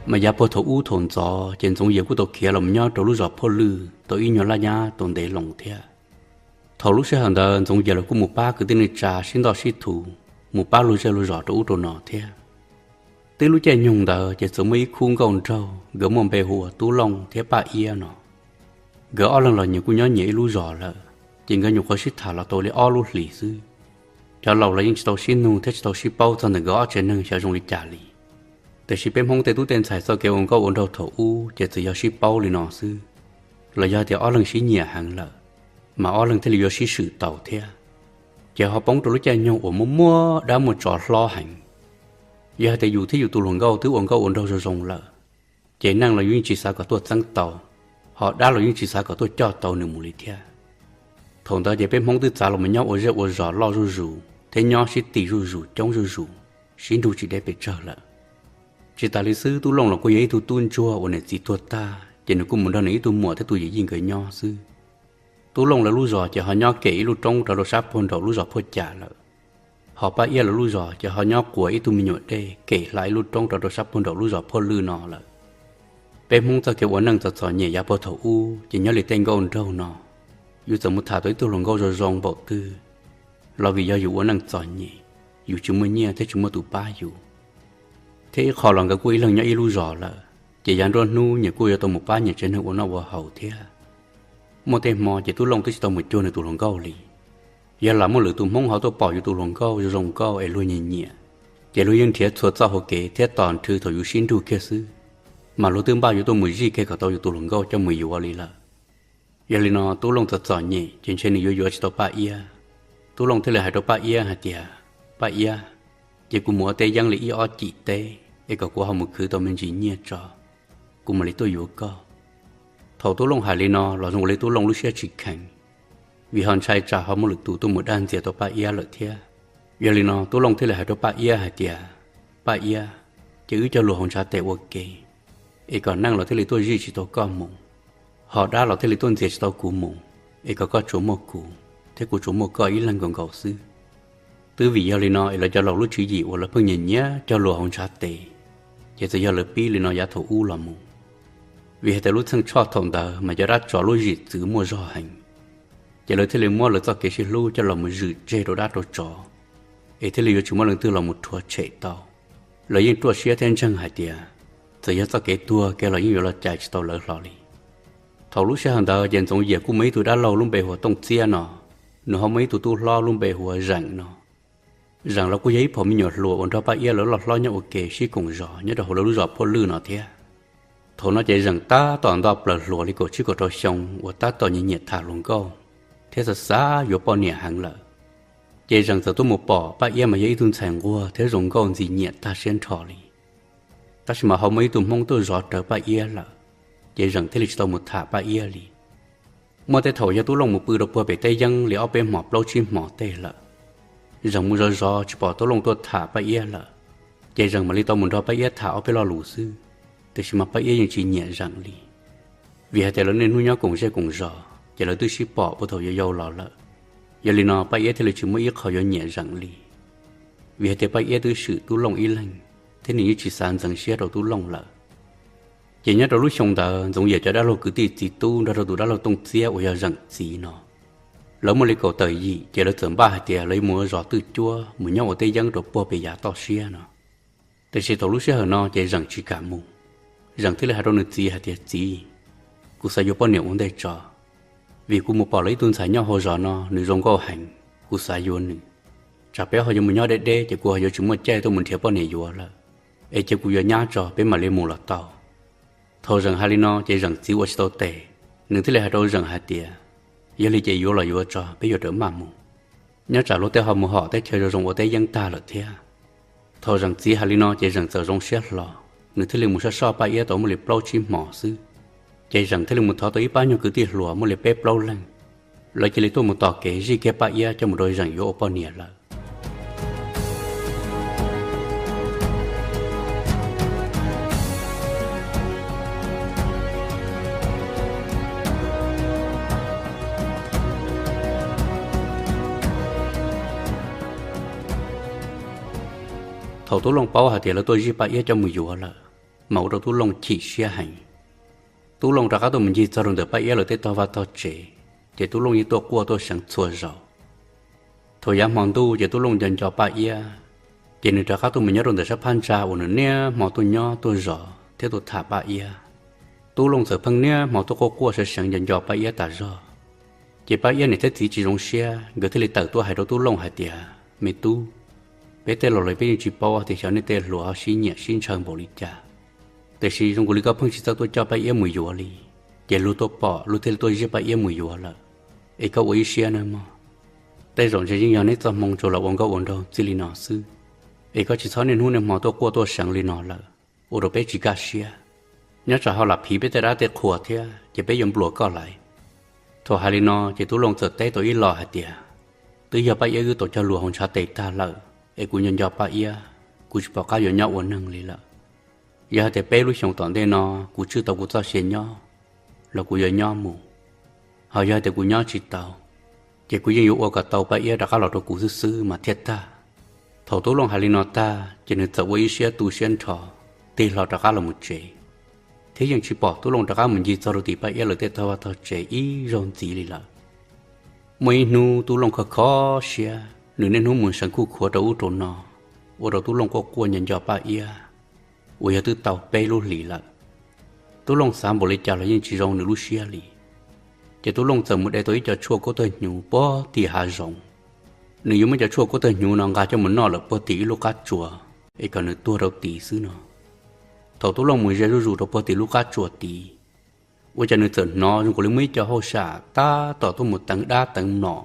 Mas yav puag thaum ub thaum ntxov ces Ntxoov Yias kuj tau khiav los nyob rau lub zos Phoj Lwj tau ib nyuag laj nyab tau ntev loo thiab. Thaum lub sij hawm ntawd Ntxoov Yias los kuj mus pab kwv tij neej tsa sib ntoj sib thum, mus pab luag zej luag zos rau ub rau no thiab. Twb lub caij nyoog ntawd ces txawm muaj ib khub nkauj nraug nkawd muaj npe hu ua Tub Looj thiab Paj Iab no. Nkawd ob leeg los nyias kuj nyob nyias ib lub zos lawm, ces nkawd nyuam qhuav sib tham los tau li ob lub hlis xwb. Cov laus los yeej tsis tau sib nug thiab tsis tau sib paub txog ntawm nkawd ob tsev neeg xyov zoo li cas li. Tiam sis peb Hmoob tej tub tej ntxhais txoj kev ua nkauj ua nraug thaum ub ces txawm yog sib paub li no xwb, los yog tias ob leeg sib nyiam heev lawm, mas ob leeg thiaj li yuav sib swm tau thiab. Ces ho poob rau lub caij nyoog uas muaj muaj dab muaj tsov hlob heev. Yog hais tias yus thiab yus tus hluas nkauj twb ua nkauj ua nraug zoo zoo lawm, ces neeg los yus yeej tsis xav kom tuaj txeeb tau, ho dab los yeej tsis xav kom tuaj coj tau nws mus li thiab. Thaum ntawd ces peb Hmoob twb txav los mus nyob ua zej ua zos loj zuj zus thiab nyob sib tim zuj zus coob zuj zus, sib nrug tsis deb pes tsawg lawm. Tsis tas li xwb, Tub Looj los kuj yog ib tug tub ntsuag uas niam txiv tuag tag ces nws kuj mus nrog nws ib tug muam thiab tus yawm yij nkawd nyob xwb. Tub Looj lawv lub zos ces ho nyob kem ib lub roob rau rau sab puag nraum lub zos Phoj Cam lawm. Ho Paj Iab lawv lub zos ces ho nyob quas ib tug me nyuam dej kem hla ib lub roob rau rau sab puag nraum lub zos Phoj Lwj no lawm. Peb Hmoob txoj kev ua neej txom txom nyem yav puag thaum ub ces nyob li tej nkauj nraug no, yus txawm mus tham tau ib tug hluas nkauj zoo zoo npaum twg los vim yog yus ua neej txom nyem, yus tsis muaj nyiaj thiab tsis muaj tus pab yus. Thiab ib qho los nkawd kuj ib leeg nyob ib lub zos lawm, ces yav nruab hnub nyias kuj yuav tau mus pab nyias tsev neeg ua noj ua haus thiab. Muaj tej hmo ces Tub Looj twb tsis tau mus cuag nws tus hluas nkauj li. Yog lam muaj lwm tus Hmoob ho tuaj pom yus tus hluas nkauj zoo zoo nkauj es luag nyiam nyiam, ces luag yeej nrhiav txhua txoj hauv kev thiab tos nrhw thaum yus sib nrug kiag xwb, mas luag twb npaj yuav tuaj mus zij kiag kom tau yus tus hluas nkauj coj mus yuav li lawm. Yog li no Tub Looj txom txom nyem ces ntshe nws yuav yuav tsis tau Paj Iab. Tub Looj thiaj li hais rau Paj Iab hais tias, Paj Iab, ces kuv mus ua teb yeeb li ib ob cim teb es kom kuv ho mus khwv tau me ntsis nyiaj tso, kuv mam li tuaj yuav koj. Thaum Tub Looj hais li no los zoo ua li Tub Looj lub siab tsis kheev, vim ho ntshai tsam ho muaj lwm tus tuaj mus dag ntxias tau Paj Iab lawm thiab. Yog li no Tub Looj thiaj li hais rau Paj Iab hais tias, Paj Iab, ces wb cog lus hauv ntshav tes ua ke, es kom neeg los thiaj li tuaj zij tsis tau koj mus, ho dab los thiaj li tuaj ntxias tsis tau kuv mus, es kom koj tsuas muaj kuv thiab kuv tsuas muaj koj ib leeg nkaus nkaus xwb. Twb vim yog li no es lawv cov laus lub tswv yim uas lawv pheej nyiam nyiam cog lus hauv ntshav tes, ces txawm yog lawv pib li no yav thaum ub los mus. Vim hais tias lub txheej tshoj thaum ntawd mas cov dab tsov lub zim txwv muaj zog heev, ces lawv thiaj li muab lawv txoj kev sib hlub coj los mus zwm tseg rau dab rau tsov, es thiaj li yuav tsis muaj leej twg los mus rhuav tshem tau. Lawv yeej ruaj siab thiab ntseeg hais tias, txawm yog txoj kev tuag kiag los yeej yuav los cais tsis tau lawv hlo li. Thaum lub sij hawm ntawd ces Ntxoov Yias kuj muaj ib tug dab laug lub npe hu ua Tooj Txiab no, nws ho muaj ib tug tub hlob lub npe hu ua Zeem no. Zeem los kuj yog ib phaum me nyuam hluas uas nrog Paj Iab lawv loj hlob nyob ua ke sib koom zos nyob rau hauv lawv lub zos Phoj Lwj no thiab. Thaum no ces Zeem tab tom nto plaws hluas li kaum tsib kaum rau xyoo uas tab tom nyiam nyiam tham hluas nkauj thiab xav xav yuav poj niam heev lawm. Ces Zeem txawm tuaj mus pom Paj Iab mas yog ib tug ntxhais nquag thiab zoo nkauj ntxim nyiam tag siab nrho li. Tab sis mas ho muaj ib tug Hmoob tuaj zov rawv Paj Iab lawm, ces Zeem thiaj li tsis tau mus tham Paj Iab li. Muaj tej thaum yog Tub Looj mus pw rau puag pem teb yeeb li ob peb hmos plaub tsib hmos tej lawm, Zeem mus zov zov tsis pom Tub Looj tuaj tham Paj Iab lawm, ces Zeem mam li tau mus nrog Paj Iab tham ob peb lo lus xwb, tiam sis mas Paj Iab yeej tsis nyiam Zeem li. Vim hais tias lawv niaj hnub nyob koom zej koom zos ces lawv twb sib pom puag thaum yau yau los lawm. Yog li no Paj Iab thiaj li tsis muaj ib qho yuav nyiam Zeem li, vim hais tias Paj Iab twb swm Tub Looj ib leeg, thiab nws yeej tsis xav ntxeev siab rau Tub Looj lawm. Ces nyob rau lub xyoo ntawd Ntxoov Yias cov dab laug kwv tij txiv tub nrog rau tus dab laug Tooj Txiab uas yog Zeem txiv no, lawv muaj li kaum tawm yim ces lawv txawm npaj hais tias lawv yuav mus ua zos twj cuab mus nyob ua teb yeeb rau puag pem yav toj siab no. Tiam sis thaum lub sij hawm no ces Zeem tsis kam mus. Zeem thiaj li hais rau nws txiv hais tias, Txiv, kuv xav yuav poj niam ua ntej tso, vim kuv mus pom lawv ib tug ntxhais nyob hauv zos no nws zoo nkauj heev, kuv xav yuav nws. Tsam peb ho yuav mus nyob deb deb ces kuv ho yuav tsis muaj caij tuaj mus nrhiav poj niam yuav lawm, es cia kuv yuav nyab tso peb mam li mus los tau. Thaum Zeem hais li no ces Zeem txiv ua tsis tau tes, nws thiaj li hais rau Zeem hais tias, Yog li ces yuav los yuav tso peb yuav rawm maj mus, nyob tsam luag tej ho mus hom teb chaws zoo zoo ua teb yeeb tag lawm thiab. Thaum Zeem txiv hais li no ces Zeem txawm zoo siab hlo, nws thiaj li mus soj soj Paj Iab tau muaj li plaub tsib hmos xwb, ces Zeem thiaj li mus thov tau ib pab nyuag kwv tij hluas muaj li peb plaub leeg, lawv cia li tuaj mus tos kev zij kiag Paj Iab coj mus rau Zeem yuav ua poj niam lawm. Thaum Tub Looj paub hais tias lawv tuaj zij Paj Iab coj mus yuav lawm, mas ua rau Tub Looj chim siab heev. Tub Looj rov qab tuaj mus ncig txog rau ntawm Paj Iab lawv tej tog vaj tog tsev, ces Tub Looj yeej tuaj quaj tuaj seev txhua zaus. Thaum yav hmo ntuj ces Tub Looj nco nco Paj Iab, ces nws rov qab tuaj mus nyob rau ntawm sab phab ntsa uas nws niaj hmo tuaj nyob tuaj zov thiab tuaj tham Paj Iab. Tub Looj txawm pheej niaj hmo tuaj quaj quaj seev seev nco nco Paj Iab tas zog. Ces Paj Iab niam thiab txiv tsis zoo siab, nkawd thiaj li tawm tuaj hais rau Tub Looj hais tias, Me tub, peb tej laus los peb yeej tsis paub tias xyov nej tej hluas sib nyiam sib ntshaw npaum li cas, tiam sis zoo nkaus li koj pheej tsis txawj tuaj coj Paj Iab mus yuav li, ces luag tuaj pom luag thiaj li tuaj ziab Paj Iab mus yuav lawm. Es koj ua ib siab nawb mog, tej zaum ntshe yeej yog neb txoj hmoo tsuas los ua nkauj ua nraug txij li no xwb. Es koj tsis txhob niaj hnub niaj hmo tuaj quaj tuaj seev li no lawm, ua rau peb tsis kaj siab. Nyob tsam ho lam phiv peb tej dab tej qhua thiab ces peb yuav npluas koj lawm. Thaum hais li no ces Tub Looj txawm teb tau ib los hais tias, Twb yog Paj Iab wb tau cog lus hauv ntshav tes tag lawm, es kuv nco nco Paj Iab, kuv tsis pom qab yuav nyob ua neeg li lawm. Yog hais tias peb lub xyoos tom ntej no kuv tswj tau kuv txoj sia nyob, los kuv yuav nyob mus. Ho yog hais tias kuv nyob tsis tau, ces kuv yeej yuav ua kom tau Paj Iab rov qab los rau kuv xwb xwb mas thiaj tag. Thaum Tub Looj hais li no tag ces nws txawm ua ib siab tu siab nrho, tig hlo rov qab los mus tsev, thiab yeej tsis pom Tub Looj rov qab mus ncig txog rau tim Paj Iab lawv tej tog vaj tog tsev ib zaug ntxiv li lawm. Muaj ib hnub Tub Looj kho kho siab, nws niaj hnub mus seev khuj khuav rau ub rau no, ua rau Tub Looj quaj quaj nco nco Paj Iab, uas yog twb tau peb lub hlis lawm. Tub Looj xav npaum li cas los yeej tsis zoo nws lub siab li. Ces Tub Looj txawm mus de tau ib co tshuaj kuab tawg hnyuv puag tim hav zoov. Nws yuav muab cov tshuaj kuab tawg hnyuv no nqa coj mus noj lawm puag tim ib lub qab tsuas, es kom nws tuag rau tid xwb no. Thaum Tub Looj mus ze zuj zus rau puag tim lub qab tsuas tid, ua cas nws txawm hnov zoo nkaus li muaj ib co hauj sam tab tom tuaj mus teev dab teev mlom,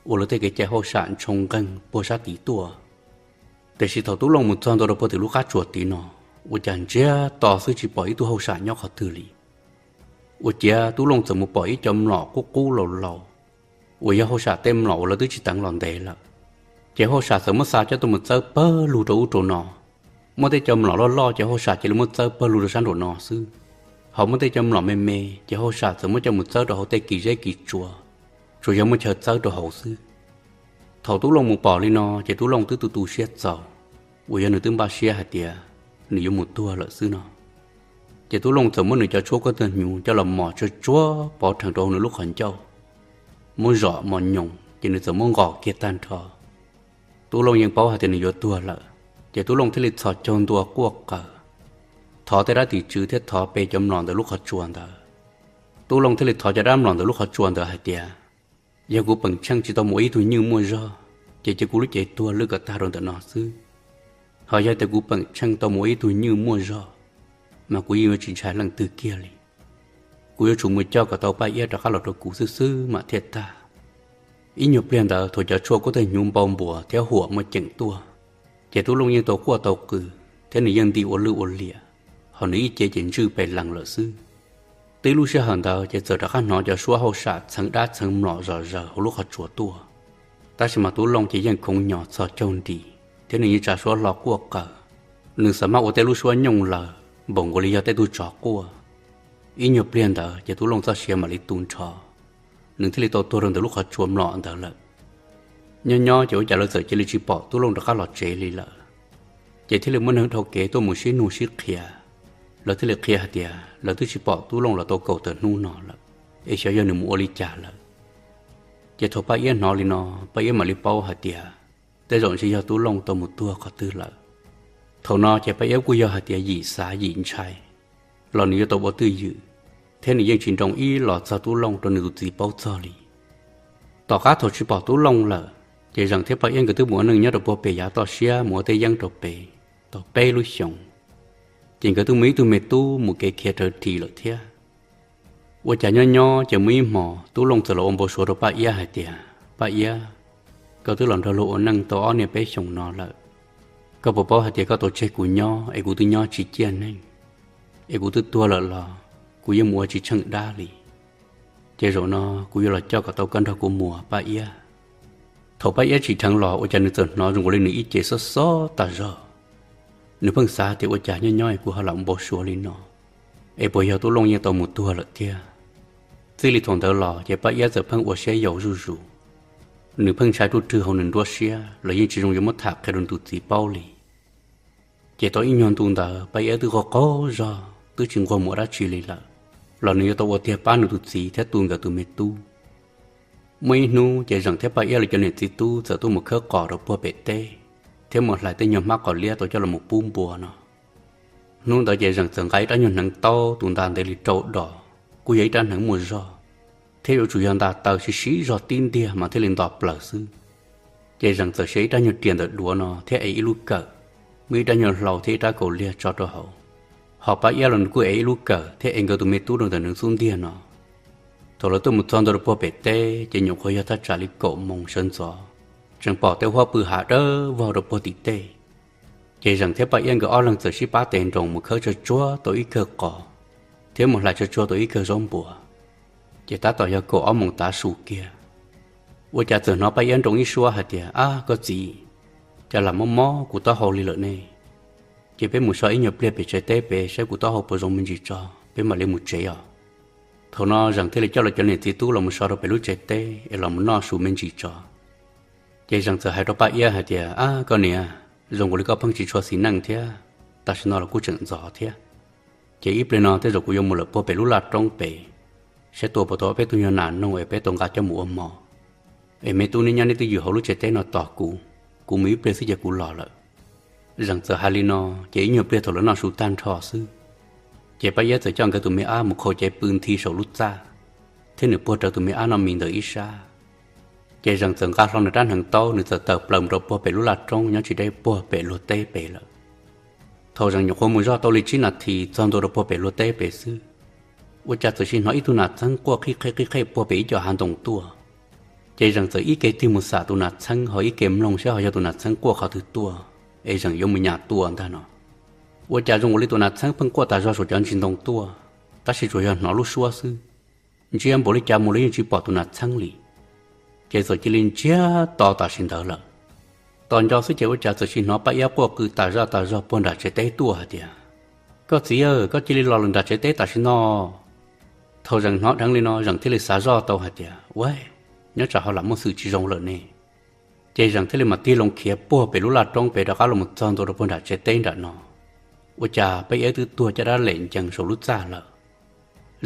ua lawv tej kev cai hauj sam ntshoo nqeeg puag sab tid tuaj. Tiam sis thaum Tub Looj mus txog ntua rau puag tim lub qab tsuas tid no, ua cas ntsiag to xwb tsis pom ib tug hauj sam nyob qhov twg li. Ua ciav Tub Looj txawm mus pom ib co mlom qub qub laus laus, uas yog hauj sam tej mlom uas lawv twb tsis teev los ntev lawm. Ces hauj sam txawm muab xa coj tuaj mus txawb pawg lug rau ub rau no. Muaj tej co mlom loj loj ces hauj sam cia li muab txawb pawg lug rau sab nraum no xwb. Ho muaj tej co mlom me me ces hauj sam txawm muab coj mus txawb rau hauv tej kis zeb kis tsua, tsuas yog muaj chaw txawb rau hauv xwb. Thaum Tub Looj mus pom li no ces Tub Looj twb tu tu siab txaus, uas yog nws twb npaj siab hais tias nws yuav mus tuag lawm xwb no. Ces Tub Looj txawm muab nws cov tshuaj kuab tawg hnyuv coj los mos tsuag tsuag pov rhees rau hauv nws lub qhov ncauj, muab zom mos nyoos ces nws txawm muab nqos kiag tag nrho. Tub Looj yeej paub hais tias nws yuav tuag lawm, ces Tub Looj thiaj li txhos caug ntua quaj qaws, thov tej dab tim tswv thiab thov pe cov mlom ntawm lub qhov tsua ntawd. Tub Looj thiaj li thov cov dab mlom ntawm lub qhov tsua ntawd hais tias, Yog kuv peem tsheej tsis tau mus ua ib tug nywj muaj zog, ces cia kuv lub cev tuag lwj kom tag rau ntawm no xwb. Ho yog tias kuv peem tsheej tau mus ua ib tug nywj muaj zog, mas kuv yeej yuav tsis ntshai leej twg kiag li. Kuv yuav tsum mus coj kom tau Paj Iab rov qab los rau kuv xwb xwb mam thiaj tag. Ib nyuag pliag ntawd thaum cov tshuaj kuab tawg hnyuv npau npuas thiab huam muaj ceem tuaj, ces Tub Looj yeej tau quaj tau qw, thiab nws yeej nti ua lwj ua liam, ho nws ib ce ces ntswj pes lees lawm xwb. Tib lub sij hawm ntawd ces txawm rov qab hnov cov suab hauj sam txheev dab txheev mlom zom zaws hauv lub qhov tsua tuaj. Tab sis mas Tub Looj ces yeej khoov nyos txhos caug nris, thiab nws yeej tsa suab hlo quaj qaws. Nws xav maj ua tej lub suab nyooj laws npaum nkaus li yog tej tug tsov quaj. Ib nyuag pliag ntawd ces Tub Looj txoj sia mam li tu nrho, nws thiaj li tau tuag rau ntawm lub qhov tsua mlom ntawd lawm. Nyob nyob ces ua cas lawv txawm cia li tsis pom Tub Looj rov qab los tsev li lawm. Ces thiaj li muaj neeg dhau kev tuaj mus sib nug sib qhia, lawv thiaj li qhia hais tias lawv twb tsis pom Tub Looj los tau kaum tawm hnub no lawm, es xyov yog nws mus ua li cas lawm. Ces thaum Paj Iab hnov li no, Paj Iab mam li paub hais tias tej zaum ntshe yog Tub Looj tau mus tuag qhov twg lawm. Thaum no ces Paj Iab kuj yog hais tias yim xav yim ntshai, los nws yuav tau ua twj ywm, thiab nws yeej tsis nroo ib los txog Tub Looj rau nws tus txiv paub txog li. Tom qab thaum tsis pom Tub Looj lawm, ces Zeem thiab Paj Iab nkawd twb mus ua neej nyob rau puag pem yav toj siab mus ua tej yeeb rau pem tau peb lub xyoos, ces nkawd twb muaj ib tug me tub mus kev khiav raws ris lawm thiab. Ua cas nyob nyob ces muaj ib hmos Tub Looj txawm los ua npau suav rau Paj Iab hais tias, Paj Iab, koj twb los nrog luag ua neej tau ob niaj peb xyoos no lawm, koj puas paub hais tias koj tau tseg kuv nyob es kuv twb nyob tsis ciaj neeg, es kuv twb tuag lawm los kuv yeej mus ua tsis tsheej dab li. Ces zaum no kuv yuav los coj kom tau koj nrog kuv mus, Paj Iab. Thaum Paj Iab tsim dheev los ua cas nws txawm hnov zoo nkaus li nws ib ce xob xob tas zog. Nws pheej xav tias ua cas nyob nyob es kuv ho lam npau suav li no, es puas yog Tub Looj yeej tau mus tuag lawm thiab. Txij li thaum ntawd los ces Paj Iab txawm pheej ua siab yau zuj zus. Nws pheej ntshai ruaj rwg hauv nws nruab siab los yeej tsis zoo yuav muab tham qhia rau nws tus txiv paub li. Ces tau ib nyuag ntu ntawd Paj Iab twb qaug qaug zog twb tsis nquag mus ua dab tsi li lawm, los nws yuav tau ua tiag pab nws tus txiv thiab tu nkawd tus me tub. Muaj ib hnub ces Zeem thiab Paj Iab lawv cov niam txiv tub txawm tuaj mus khawb qos rau puag pem teb, thiab mus hlais tej nyuag hmab qos liab tau coj los pub npua no. Hnub ntawd ces Zeem txawm nqa ib rab nyuag hneev taub tus nta ntev li rau dos, kuj yog ib rab hneev muaj zog, thiab yuav tsum yog nta taw siv siv zog tib ntiag mas thiaj li nto plaws xwb. Ces Zeem txawm siv ib rab nyuag riam ntawm duav no thiab ev ib lub kawm, muaj ib rab nyuag hlau thiab ib rab kaus liag tso rau hauv. Ho Paj Iab los nws kuj ev ib lub kawm thiab ev nkawd tus me tub rau ntawm nws xub ntiag no. Thaum lawv tuaj mus txog ntua rau puag pem teb ces nyuam qhuav yog thaj tsam li kaum moos sawv ntxov, tseem pom tej huab pw hav dawb vog rau puag tim tej. Ces Zeem thiab Paj Iab nkawd ob leeg txawm sib pab tes nroos mus khawb tsawg tsuag tau ib kawg qos, thiab mus hlais tsawg tsuag tau ib kawg zaub npua. Ces tab tom yog kaum ob moos tav su kiag, ua cas txawm hnov Paj Iab nroo ib suab hais tias, Ab koj txiv, cas lam mob mob kuv taub hau li lawm ne. Ces peb mus so ib nyuag pliag pem tsev teb pem saib kuv taub hau puas zoo me ntsis tso, peb mam li mus tsev os. Thaum no Zeem thiaj li coj lawv cov niam txiv tub los mus so rau pem lub tsev teb es los mus noj su me ntsis tso. Ces Zeem txawm hais rau Paj Iab hais tias, Ab koj niam, zoo nkaus li koj pheej tsis tshua xis neej thiab, tam sim no los kuj tseem ntxov thiab. Ces ib pliag no tej zaum kuv yuav mus lawm puag pem lub laj roob pem, saib tua puas tau peb tug nyuag nas noog es peb tau nqa coj mus ua mov. Es me tub neb nyob neb twj ywm hauv lub tsev teb no tos kuv, kuv mus ib pliag xwb ces kuv los lawm. Zeem txawm hais li no, ces ib nyuag pliag thaum lawv noj su tag nrho xwb, ces Paj Iab txawm coj nkawd tus me ab mus qhau cev pw nthi saum lub txaj, thiab nws puag rawv tus me ab noj mis ntawm ib sab. Ces Zeem txawm nqa hlo nws rab hneev taub, nws txawm tawm plaws mus rau puag pem lub laj roob nyob tsis deb puag pem luag teb pem lawm. Thaum Zeem nyuam qhuav mus zoj tau li tsib nas this txog ntua rau puag pem luag teb pem xwb, ua cas txawm sis hnov ib tug nas txheeb quaj qhib qhej qhib qhej puag pem ib co hav ntoo tuaj. Ces Zeem txawm ib ke tig mus xam tus nas txheeb, ho ib ke mloog saib ho yog tus nas txheeb quaj qhov twg tuaj, es Zeem yuav mus nyas tua ntag no. Ua cas zoo nkaus li tus nas txheeb pheej quaj tas zog saum cov ntsis ntoo tuaj, tab sis tsuas yog hnov lub suab xwb, ntsia npaum li cas mus los yeej tsis pom tus nas txheeb li. Ces txawm cia li ntsiag to tam sim ntawd lawm. Tos nco xwb ces ua cas txawm sis hnov Paj Iab quaj qw tas zaj tas zog puag nram tsev teb tuaj hais tias, Koj txiv aw, koj cia li los lawm nram tsev teb tam sim no. Thaum Zeem hnov dheev li no, Zeem thiaj li xav zoj tau hais tias, Ua, nyob tsam ho lam muaj xwm tsis zoo lawm ne. Ces Zeem thiaj li mam tig loo khiav puag pem lub laj roob pem rov qab los txog ntua rau puag nram tsev teb nram no, ua cas Paj Iab twb tuag caj dab lem ncees saum lub txaj lawm.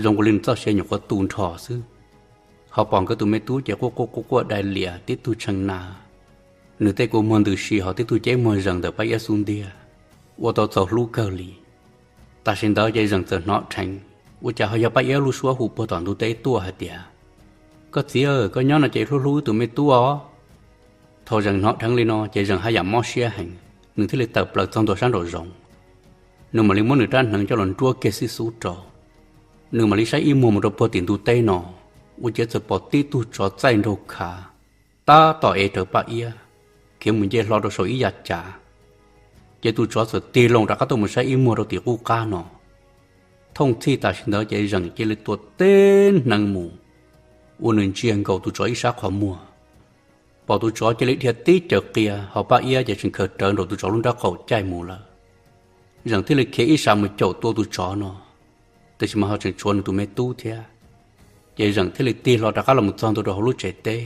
Zoo nkaus li nws txoj sia nyuam qhuav tu nrho xwb. Ho pom nkawd tus me tub ces quaj quaj quaj quaj dai lias tib tug tshee na, nws tej kua muag ntws si ho tib tug ceb muag zees ntawm Paj Iab xub ntiag, ua tau txaus hlub kawg li. Tam sim ntawd ces Zeem txawm hnov dheev, ua cas ho yog Paj Iab lub suab hu puag tom ntug teb tuaj hais tias, Koj txiv aw, koj nyob no ces hlub hlub wb tus me tub os. Thaum Zeem hnov dheev li no ces Zeem haj yam mob siab heev, nws thiaj li tawm plaws txog ntua sab nraum zoov. Nws mam li muab nws rab hneev coj los nruab kiag xib xub rau. Nws mam li saib ib muag mus rau puag tim ntug teb no, ua ciav txawm pom tib tug tsov txaij nraug khav tab tom ev rawv Paj Iab khiav mus nce hlo rau saum ib yav cav. Ces tus tsov txawm tig loo rov qab tuaj mus saib ib muag rau tim qub qab no. Thooj txhij tam sim ntawd ces Zeem cia li tua teb hneev mus, ua nws ntsia nkaus tus tsov ib sab qhov muag. Pom tus tsov cia li dhia tib caws qia, ho Paj Iab ces tseem khaws rawv nraum tus tsov lub nrab qaum caij mus lawm. Zeem thiaj li khiav ib sab mus caum tua tus tsov no, tiam sis mas ho tseem tshuav nws tus me tub thiab. Ces Zeem thiaj li tig hlo rov qab los mus txog ntua rau hauv lub tsev teb.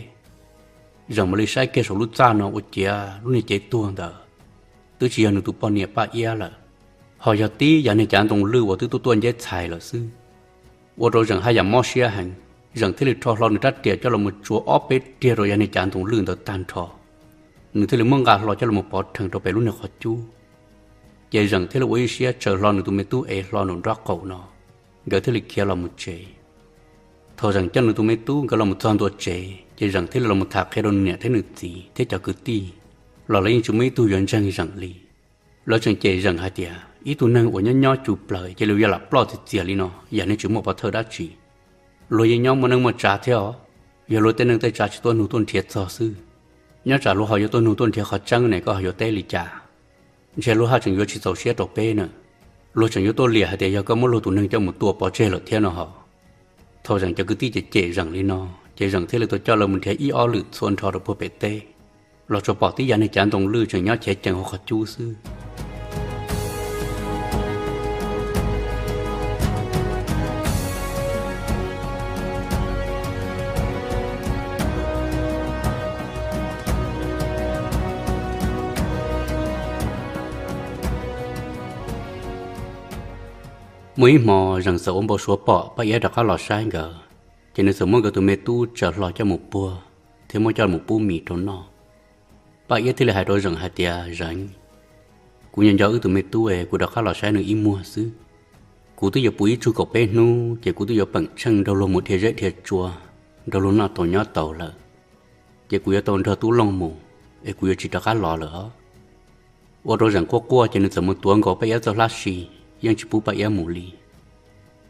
Zeem mam li saib kiag saum lub txaj no ua ciav lub niag cev tuag ntawd twb tsis yog nws tus poj niam Paj Iab lawm, ho yog tib yav niag cav ntoo lwj uas twb tuaj tuaj nceb txhais lawm xwb. Ua rau Zeem haj yam mob siab heev, Zeem thiaj li rho hlo nws rab riam coj los mus tsuav ob peb riag rau yav niag cav ntoo lwj ntawd tag nrho. Nws thiaj li muab nqa hlo coj los pov rhees rau pem lub niag qhov cub. Ces Zeem thiaj li ua ib siab tsaws hlo nws tus me tub ev hlo nraum nraub qaum no, nkawd thiaj li khiav los mus tsev. Thaum Zeem coj nws tus me tub nkawd los mus txog ntua tsev ces Zeem thiaj li los mus tham qhia rau nws niam thiab nws txiv thiab cov kwv tij, los lawv yeej tsis muaj ib tug yuav ntseeg Zeem li. Lawv tseem cem Zeem hais tias, Ib tug neeg uas nyob nyob cuj plaws cia li yuav lam ploj txias txias li no, yam nej tsis muaj pov thawj dab tsi. Luag yeej nyob muaj neej muaj tsav thiab os, yog luag tej neej tej tsav tsis tuaj nug tuaj nrhiav txog xwb. Nyob tsam luag ho yuav tuaj nug tuaj nrhiav qhov tseeb ne, koj ho yuav teb li cas? Ntshe luag haj tseem yuav tsis txaus siab rau peb na. Luag tseem yuav tuaj liam hais tias yog koj muab luag tus neeg coj mus tua pov tseg lawm thiab no ho. Thaum Zeem cov kwv tij cem cem Zeem li no, ces Zeem thiaj li tau coj lawv mus nrhiav ib ob lwm txhua nrho rau puag pem teb, los tsuas pom tib yav niag cav ntoo lwj tseem nyob chev cees hauv qhov cub xwb. Muaj ib hmo Zeem txawm ua npau suav pom Paj Iab rov qab los saib nkawd, ces nws txawm muab nkawd tus me tub tsaws hlo coj mus puag thiab muab coj mus pub mis rau noj. Paj Iab thiaj li hais rau Zeem hais tias, Zeem, kuv nco nco wb tus me tub es kuv rov qab los saib nws ib muag xwb. Kuv twb yuav pw ib tsug kaum peb hnub ces kuv twb yuav peem tsheej nrog luag mus dhia zeb dhia tsua, nrog luag noj tau nyob tau lawm. Ces kuv yuav tau nrog tub Looj mus, es kuv yuav tsis rov qab los lawm os. Ua rau Zeem quaj quaj ces nws txawm mus tuav nkaus Paj Iab txoj hlab si, yeej tsis pub Paj Iab mus li.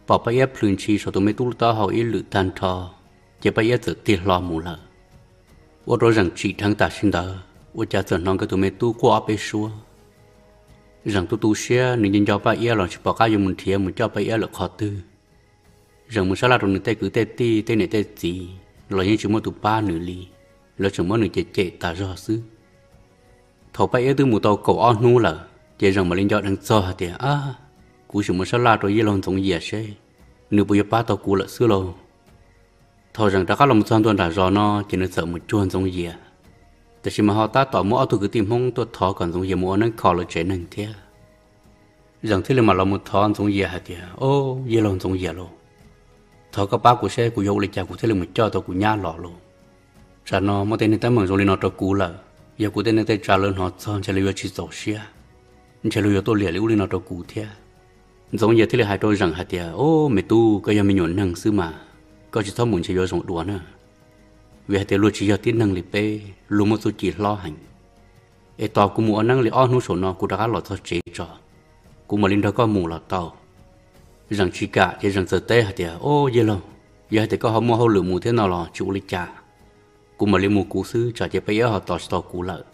Pom Paj Iab plhws ntshis saum tus me tub lub taub hau ib lwm tag nrho, ces Paj Iab txawm tig hlo mus lawm. Ua rau Zeem tsim dheev tam sim ntawd ua cas txawm hnov nkawd tus me tub quaj ob peb suab. Zeem tu tu siab, nws nco nco Paj Iab los tsis pom qab yuav mus nrhiav mus coj Paj Iab lawm qhov twg. Zeem mus sab laj rau nws tej kwv tej tij, tej niam tej txiv los yeej tsis muaj tus pab nws li, lawv tseem muab nws cem cem tas zog xwb. Thaum Paj Iab twb mus tau kaum ob hnub lawm ces Zeem mam li nco dheev txog hais tias, Ab, kuv sim mus sab laj rau yij laug Ntxoov Yias seb nws puas yuav pab tau kuv lawm xwb lauj. Thaum Zeem rov qab los mus txog ntua nram zos no ces nws txawm mus cuag Ntxoov Yias, tiam sis mas ho tab tom muaj ob tug kwv tij Hmoob tuaj thov kom Ntxoov Yias mus ua neeb kho lawv tsev neeg thiab. Zeem thiaj li mam los mus thov Ntxoov Yias hais tias, Au, yij laug Ntxoov Yias lauj, thov koj pab kuv seb kuv yuav ua li cas kuv thiaj li mus coj tau kuv nyab los lauj. Tsam no muaj tej neeg teeb meem zoo li no rau kuv lawm, yog kuv tej neej tej tsav lawv hnov txog ntshe lawv yuav tsis txaus siab, ntshe luag yuav tuaj liam li ub li no rau kuv thiab. Ntxoov Yias thiaj li hais rau Zeem hais tias, Au, me tub, koj yog me nyuam neeg xwb mas, koj tsis txhob mus ntshe yuav zoo dua na. Vim hais tias luag tsis yog tib neeg li peb, luag muaj txuj ci hlob heev. Es tos kuv mus ua neeb li ob hnub saum no kuv rov qab los txog tsev tso, kuv mam li nrog koj mus los tau. Zeem tsis kam ces Zeem txawm teb hais tias, Au, yij laug, yog hais tias koj ho muaj hauj lwm mus thiab no los tsis ua li cas, kuv mam li mus kuv xwb, tsam ces Paj Iab ho tos tsis tau kuv lawm.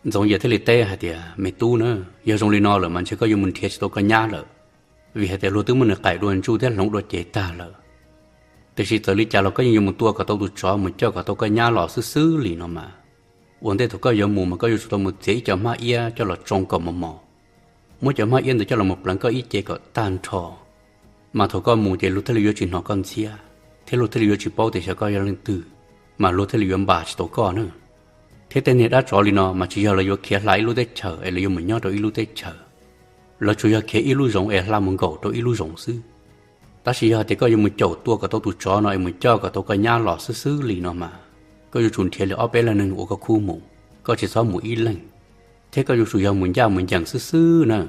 Ntxoov Yias thiaj li teb hais tias, Me tub na, yog zoo li no lawm mas ntshe koj yuav mus nrhiav tsis tau koj nyab lawm, vim hais tias luag twb muab nws qaim dua ntsuj thiab hloov dua cev tag lawm. Tiam sis txawm li cas los koj yeej yuav mus tua kom tau tus tsov mus coj kom tau koj nyab los xwb xwb li no mas. Ua ntej thaum koj yuav mus mas koj yuav tsum tau mus txiav ib co hmab iab coj los tsoo kom mos mos, muab cov hmab iab ntawd coj los mus pleev koj ib ce kom tag nrho, mas thaum koj mus ces luag thiaj li yuav tsis hnov koj ntxhiab, thiab luag thiaj li yuav tsis paub tias xyov koj yog leej twg, mas luag thiaj li yuav npam tsis tau koj na. Thiab tej niag dab tsov li no mas tsis yog lawv yuav khiav hla ib lub teb chaws es lawv yuav mus nyob rau ib lub teb chaws, lawv tsuas yog khiav ib lub zoov es hla mus nkaum rau ib lub zoov xwb. Tab sis yog hais tias koj yuav mus caum tua kom tau tus tsov no es mus coj kom tau koj nyab los xwb xwb li no mas, koj yuav tsum nrhiav li ob peb leeg neeg uas koj khub mus, koj tsis txhob mus ib leeg, thiab koj yuav tsum yog mus ncaj mus ncees xwb xwb na.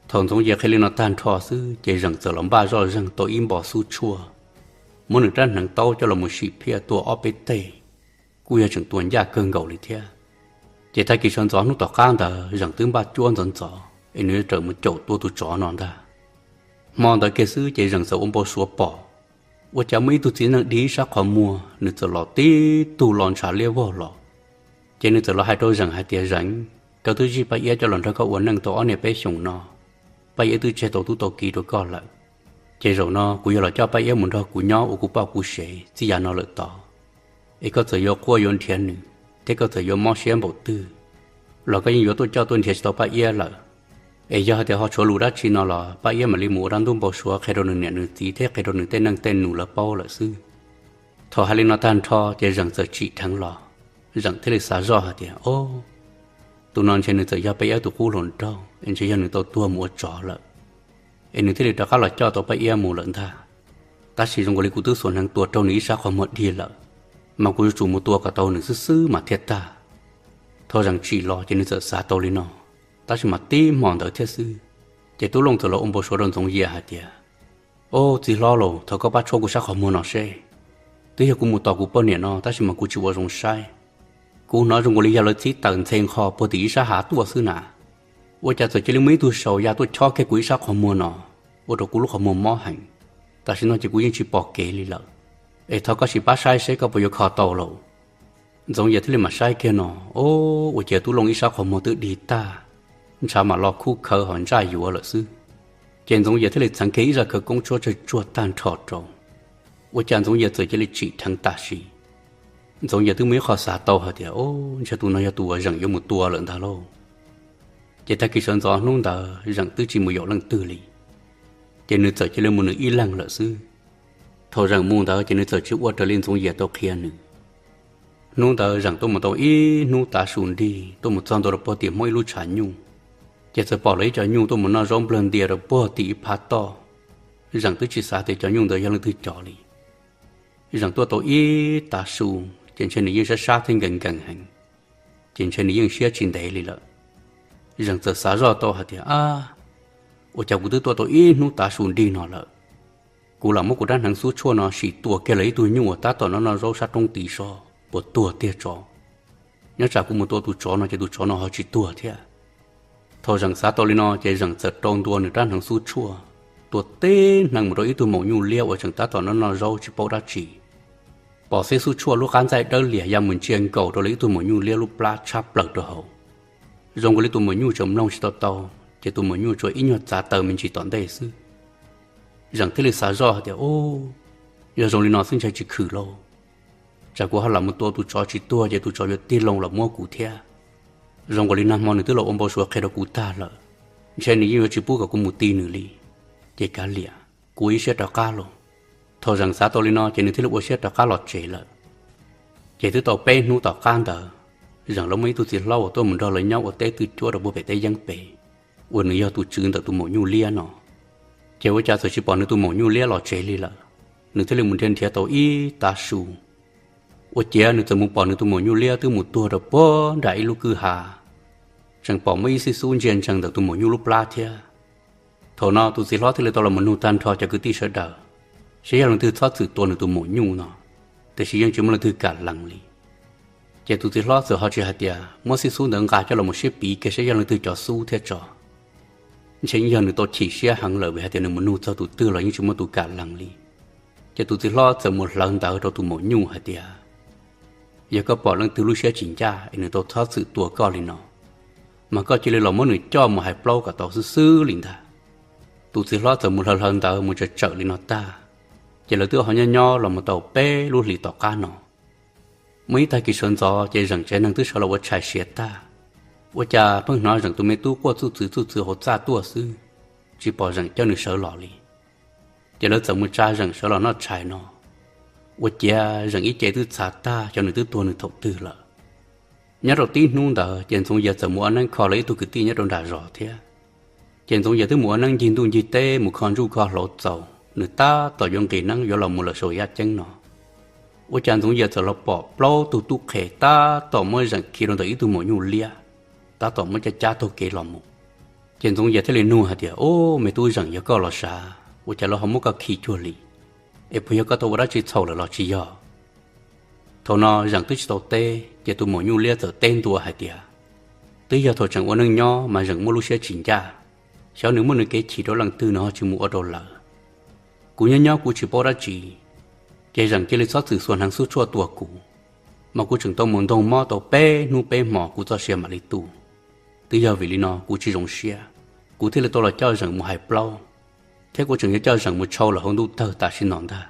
Thaum Ntxoov Yias qhia li no tag nrho xwb ces Zeem txawm los npaj zoj zeeg tau ib npo xub tshuaj, muab nws rab hneev taub coj los mus sim phiaj tua ob peb teg, kuj yog tseem tua ncaj kawg nkaus li thiab. Ces tag kis sawv ntxov hnub tom qab ntawd Zeem twb npaj cuab ntxov ntxov es nws yuav rawm mus caum tua tus tsov no ntag. Hmo ntawd kiag xwb ces Zeem txawm ua npau suav pom, ua cas muaj ib tug txiv neej dig ib sab qhov muag, nws txawm los tib tug los ntshav liab vog los. Ces nws txawm los hais rau Zeem hais tias, Zeem, koj twb zij Paj Iab coj los nrog koj ua neej tau ob niaj peb xyoos no, Paj Iab twb tseg tau tub tau ki rau koj lawm. Ces zaum no kuv yog los coj Paj Iab mus nrog kuv nyob ua kuv poj kuv sev txij yav no lawm tod. Es koj txawm yuav quaj yuav nrhiav nws, thiab koj txawm yuav mob siab npaum twg los koj yeej yuav tuaj coj tuaj nrhiav tsis tau Paj Iab lawm. Es yog hais tias ho tshuav lus dab tsi no los Paj Iab mam li mus ua dab ntub npau suav qhia rau nws niam nws txiv thiab qhia rau nws tej neej tej nus lawv paub lawm xwb. Thaum hais li no tag nrho ces Zeem txawm tsim dheev los, Zeem thiaj li xav zoj hais tias, Au, tus no ntshe nws txawm yog Paj Iab tus qub hluas nraug es ntshe yog nws tau tuag mus ua tsov lawm, es nws thiaj li rov qab los coj tau Paj Iab mus lawm ntag. Tab sis zoo nkaus li kuv twb xuas hneev tua raug nws ib sab qhov muag dig lawm, mas kuv yuav tsum mus tua kom tau nws xwb xwb mas thiaj tag. Thaum Zeem tsim los ces nws txawm xav tau li no, tab sis mas tib hmo ntawd thiab xwb, ces Tub Looj txawm los ua npau suav rau Ntxoov Yias hais tias, Au, txiv hlob lauj, thov koj pab tshuab kuv sab qhov muag no seb. Twb yog kuv mus tos kuv poj niam no tab sis mas kuv tsis ua zoo saib. Kuv hnov zoo nkaus li yog lawv txhib taws ntxhe nqho puag tim ib sab hav tuaj xwb na. Ua cas txawm cia li muaj ib tug saus ya tuaj chob kiag kuv ib sab qhov muag no, ua rau kuv lub qhov muag mob heev. Tam sim no ces kuv yeej tsis pom kev li lawm. Es thov koj sim pab saib seb koj puas yuav kho tau lauj. Ntxoov Yias thiaj li mam saib kiag no, o, ua cas Tub Looj ib sab qhov muag twb dig tag, ntshav mam los khub khawv ho ntsaj yuav lawm xwb. Ces Ntxoov Yias thiaj li txheev kiag ib zaj khawv koob tshuab tsawg tsuag tag nrho rau. Ua cas Ntxoov Yias txawm cia li tsim dheev tam sim. Ntxoov Yias twb muaj ib qho xav tau hais tias, o, ntshe tus no yog tus uas Zeem yuav mus tua lawm ntag lauj. Ces tag kis sawv ntxov hnub ntawd Zeem twb tsis mus yaum leej twg li, ces nws txawm cia li mus nws ib leeg lawm xwb. Thaum Zeem mus ntawd ces nws txawm tsis ua raws li Ntxoov Yias tau qhia nws. Hnub ntawd Zeem tuaj mus tau ib hnub tav su nrig tuaj mus txog ntua rau puag tim Hmoob ib lub tshav nyuj, Ces txawm pom lawv ib co nyuj tuaj mus noj zaub nplawg ntia rau puag tim ib phab toj. Zeem twb tsis xav tias cov nyuj ntawd yog leej twg cov li. Zeem tuaj tau ib tav su, ces ntshe nws yeej sab sab thiab nkees nkees heev, ces ntshe nws yeej siab tsis ntev li lawm. Zeem txawm xav zoj tau hais tias, Ab, ua cas kuv twb tuaj tau ib hnub tav su nrig no lawm, kuv lam muab kuv rab hneev xub tshuaj no sim tua kiag lawv ib tug nyuj uas tab tom noj noj zaub sab roob tid seb puas tuag tiag tso. Nyob tsam kuv mus tua tus tsov no ces tus tsov no ho tsis tuag thiab. Thaum Zeem xav tau li no ces Zeem txawm rau ntua nws rab hneev xub tshuaj, tua tib hneev mus rau ib tug maum nyuj liab uas tseem tab tom noj noj zaub tsis paub dab tsi. Pom xib xub tshuaj lub qab ntxaij dawb lias ya mus ntsia nkaus rau lawv ib tug maum nyuj liab lub plab tshab plaws rau hauv. Zoo nkaus li tus maum nyuj tseem mloog tsis tau tau, ces tus maum nyuj tsuas ib nyuag txav taw me ntsis tom ntej xwb. Zeem thiaj li xav zoj hais tias, Ub, yog zoo li no xwb ntshai tsis khwm lauj. Tsam kuv ho lam mus tua tus tsov tsis tuag ces tus tsov yuav tig loo los muab kuv thiab. Zoo nkaus li nag hmo nws twb los ua npau suav qhia rau kuv tag lawm, ntshe nws yeej yuav tsis pub kom kuv mus ti nws li. Ces kav liam, kuv ua ib siab rov qab los. Thaum Zeem xav tau li no ces nws thiaj li ua siab rov qab los tsev lawm. Ces twb tau peb hnub tom qab ntawd, Zeem lawv muaj ib tug txiv hlob uas tuaj mus nrog lawv nyob ua teb twj cuab rau puag pem teb yeeb pem, uas nws yog tus tswv ntawm tus maum nyuj liab no. Ces ua cas txawm tsis pom nws tus maum nyuj liab los tsev li lawm. Nws thiaj li mus nrhiav nrhiav tau ib tav su, ua ciav nws txawm mus pom nws tus maum nyuj liab twb mus tuag rau puag nram ib lub kwj ha, tseem pom muaj ib xib xub ntsia ntsees ntawm tus maum nyuj lub plab thiab. Thaum no tus txiv hlob thiaj li tau los mus nug tag nrho cov kwv tij sawv daws, saib yog leej twg txhob txwm tua nws tus maum nyuj no, tiam sis yeej tsis muaj leej twg kam lees li. Ces tus txiv hlob txawm ho tsis hais tias muab xib xub ntawd nqa coj los mus siab piv kiag saib yog leej twg cov xub thiab tso. Ntshe yeej yog nws tau chim siab heev lawm vim hais tias nws mus nug txog tus twg los yeej tsis muaj tus kam lees li. Ces tus txiv hlob txawm mus hlawv ntawv rau tus maum nyuj hais tias, Yog koj pom leej twg lub siab tsis ncaj es nws tau txhob txwm tua koj li no, mas koj cia li los muab nws coj mus hais plaub kom tau xwb xwb li ntag. Tus txiv hlob txawm mus hlawv hlawv ntawv mus tsawm tsawm li no tag, ces lawv twb ho nyob nyob los mus tau peb lub hlis tom qab no. Muaj ib tag kis sawv ntxov ces Zeem tsev neeg twb sawv los ua tshais siav tag, ua cas pheej hnov Zeem tus me tub quaj txuj txwv txuj txwv hauv txaj tuaj xwb, tsis pom Zeem coj nws sawv los li. Ces lawv txawm mus tsa Zeem sawv los noj tshais no, ua ciav Zeem ib ce twb txhav tag xyov nws twb tuag nws thaum twg lawm. Nyob rau tib hnub ntawd ces Ntxoov Yias txawm mus ua neeb kho lawv ib tug kwv tij nyob rau nram zos thiab. Ces Ntxoov Yias twb mus ua neeb ncig ntuj ncig teb mus kho ntsuj kho hlauv txaus, nws tab tom yuav nqis neeb yuav los mus lawm saum yaj ceeb no, ua cas Ntxoov Yias txawm los pom plaub tug tub qhe tab tom muab Zeem khi rau ntawm ib tug maum nyuj liab, tab tom muab cab cab taug kev los mus. Ces Ntxoov Yias thiaj li nug hais tias, Ub, me tub Zeem, yog koj los sav? Ua cas lawv ho muab koj khi cuag li? Es puas yog koj tau ua dab tsi txhaum lawm los tsis yog? Thaum no Zeem twb tsis tau teb, ces tus maum nyuj liab txawm teb ntua hais tias, Twb yog thaum tseem ua neej nyob mas Zeem muaj lub siab tsis ncaj, xyov nws muaj nws kev chim rau leej twg nws ho tsis mus ua rau lawv. Kuv nyob nyob kuv tsis paub dab tsi, ces Zeem cia li txhob txwm xuas hneev xub tshuaj tua kuv, mas kuv tseem tau mus ntoog mob tau peb hnub peb hmos kuv txoj sia mam li tu. Twb yog vim li no kuv tsis zoo siab, kuv thiaj li tau los coj Zeem mus hais plaub, thiab kuv tseem yuav coj Zeem mus tshau lawm hauv ntuj tawg tam sim no ntag.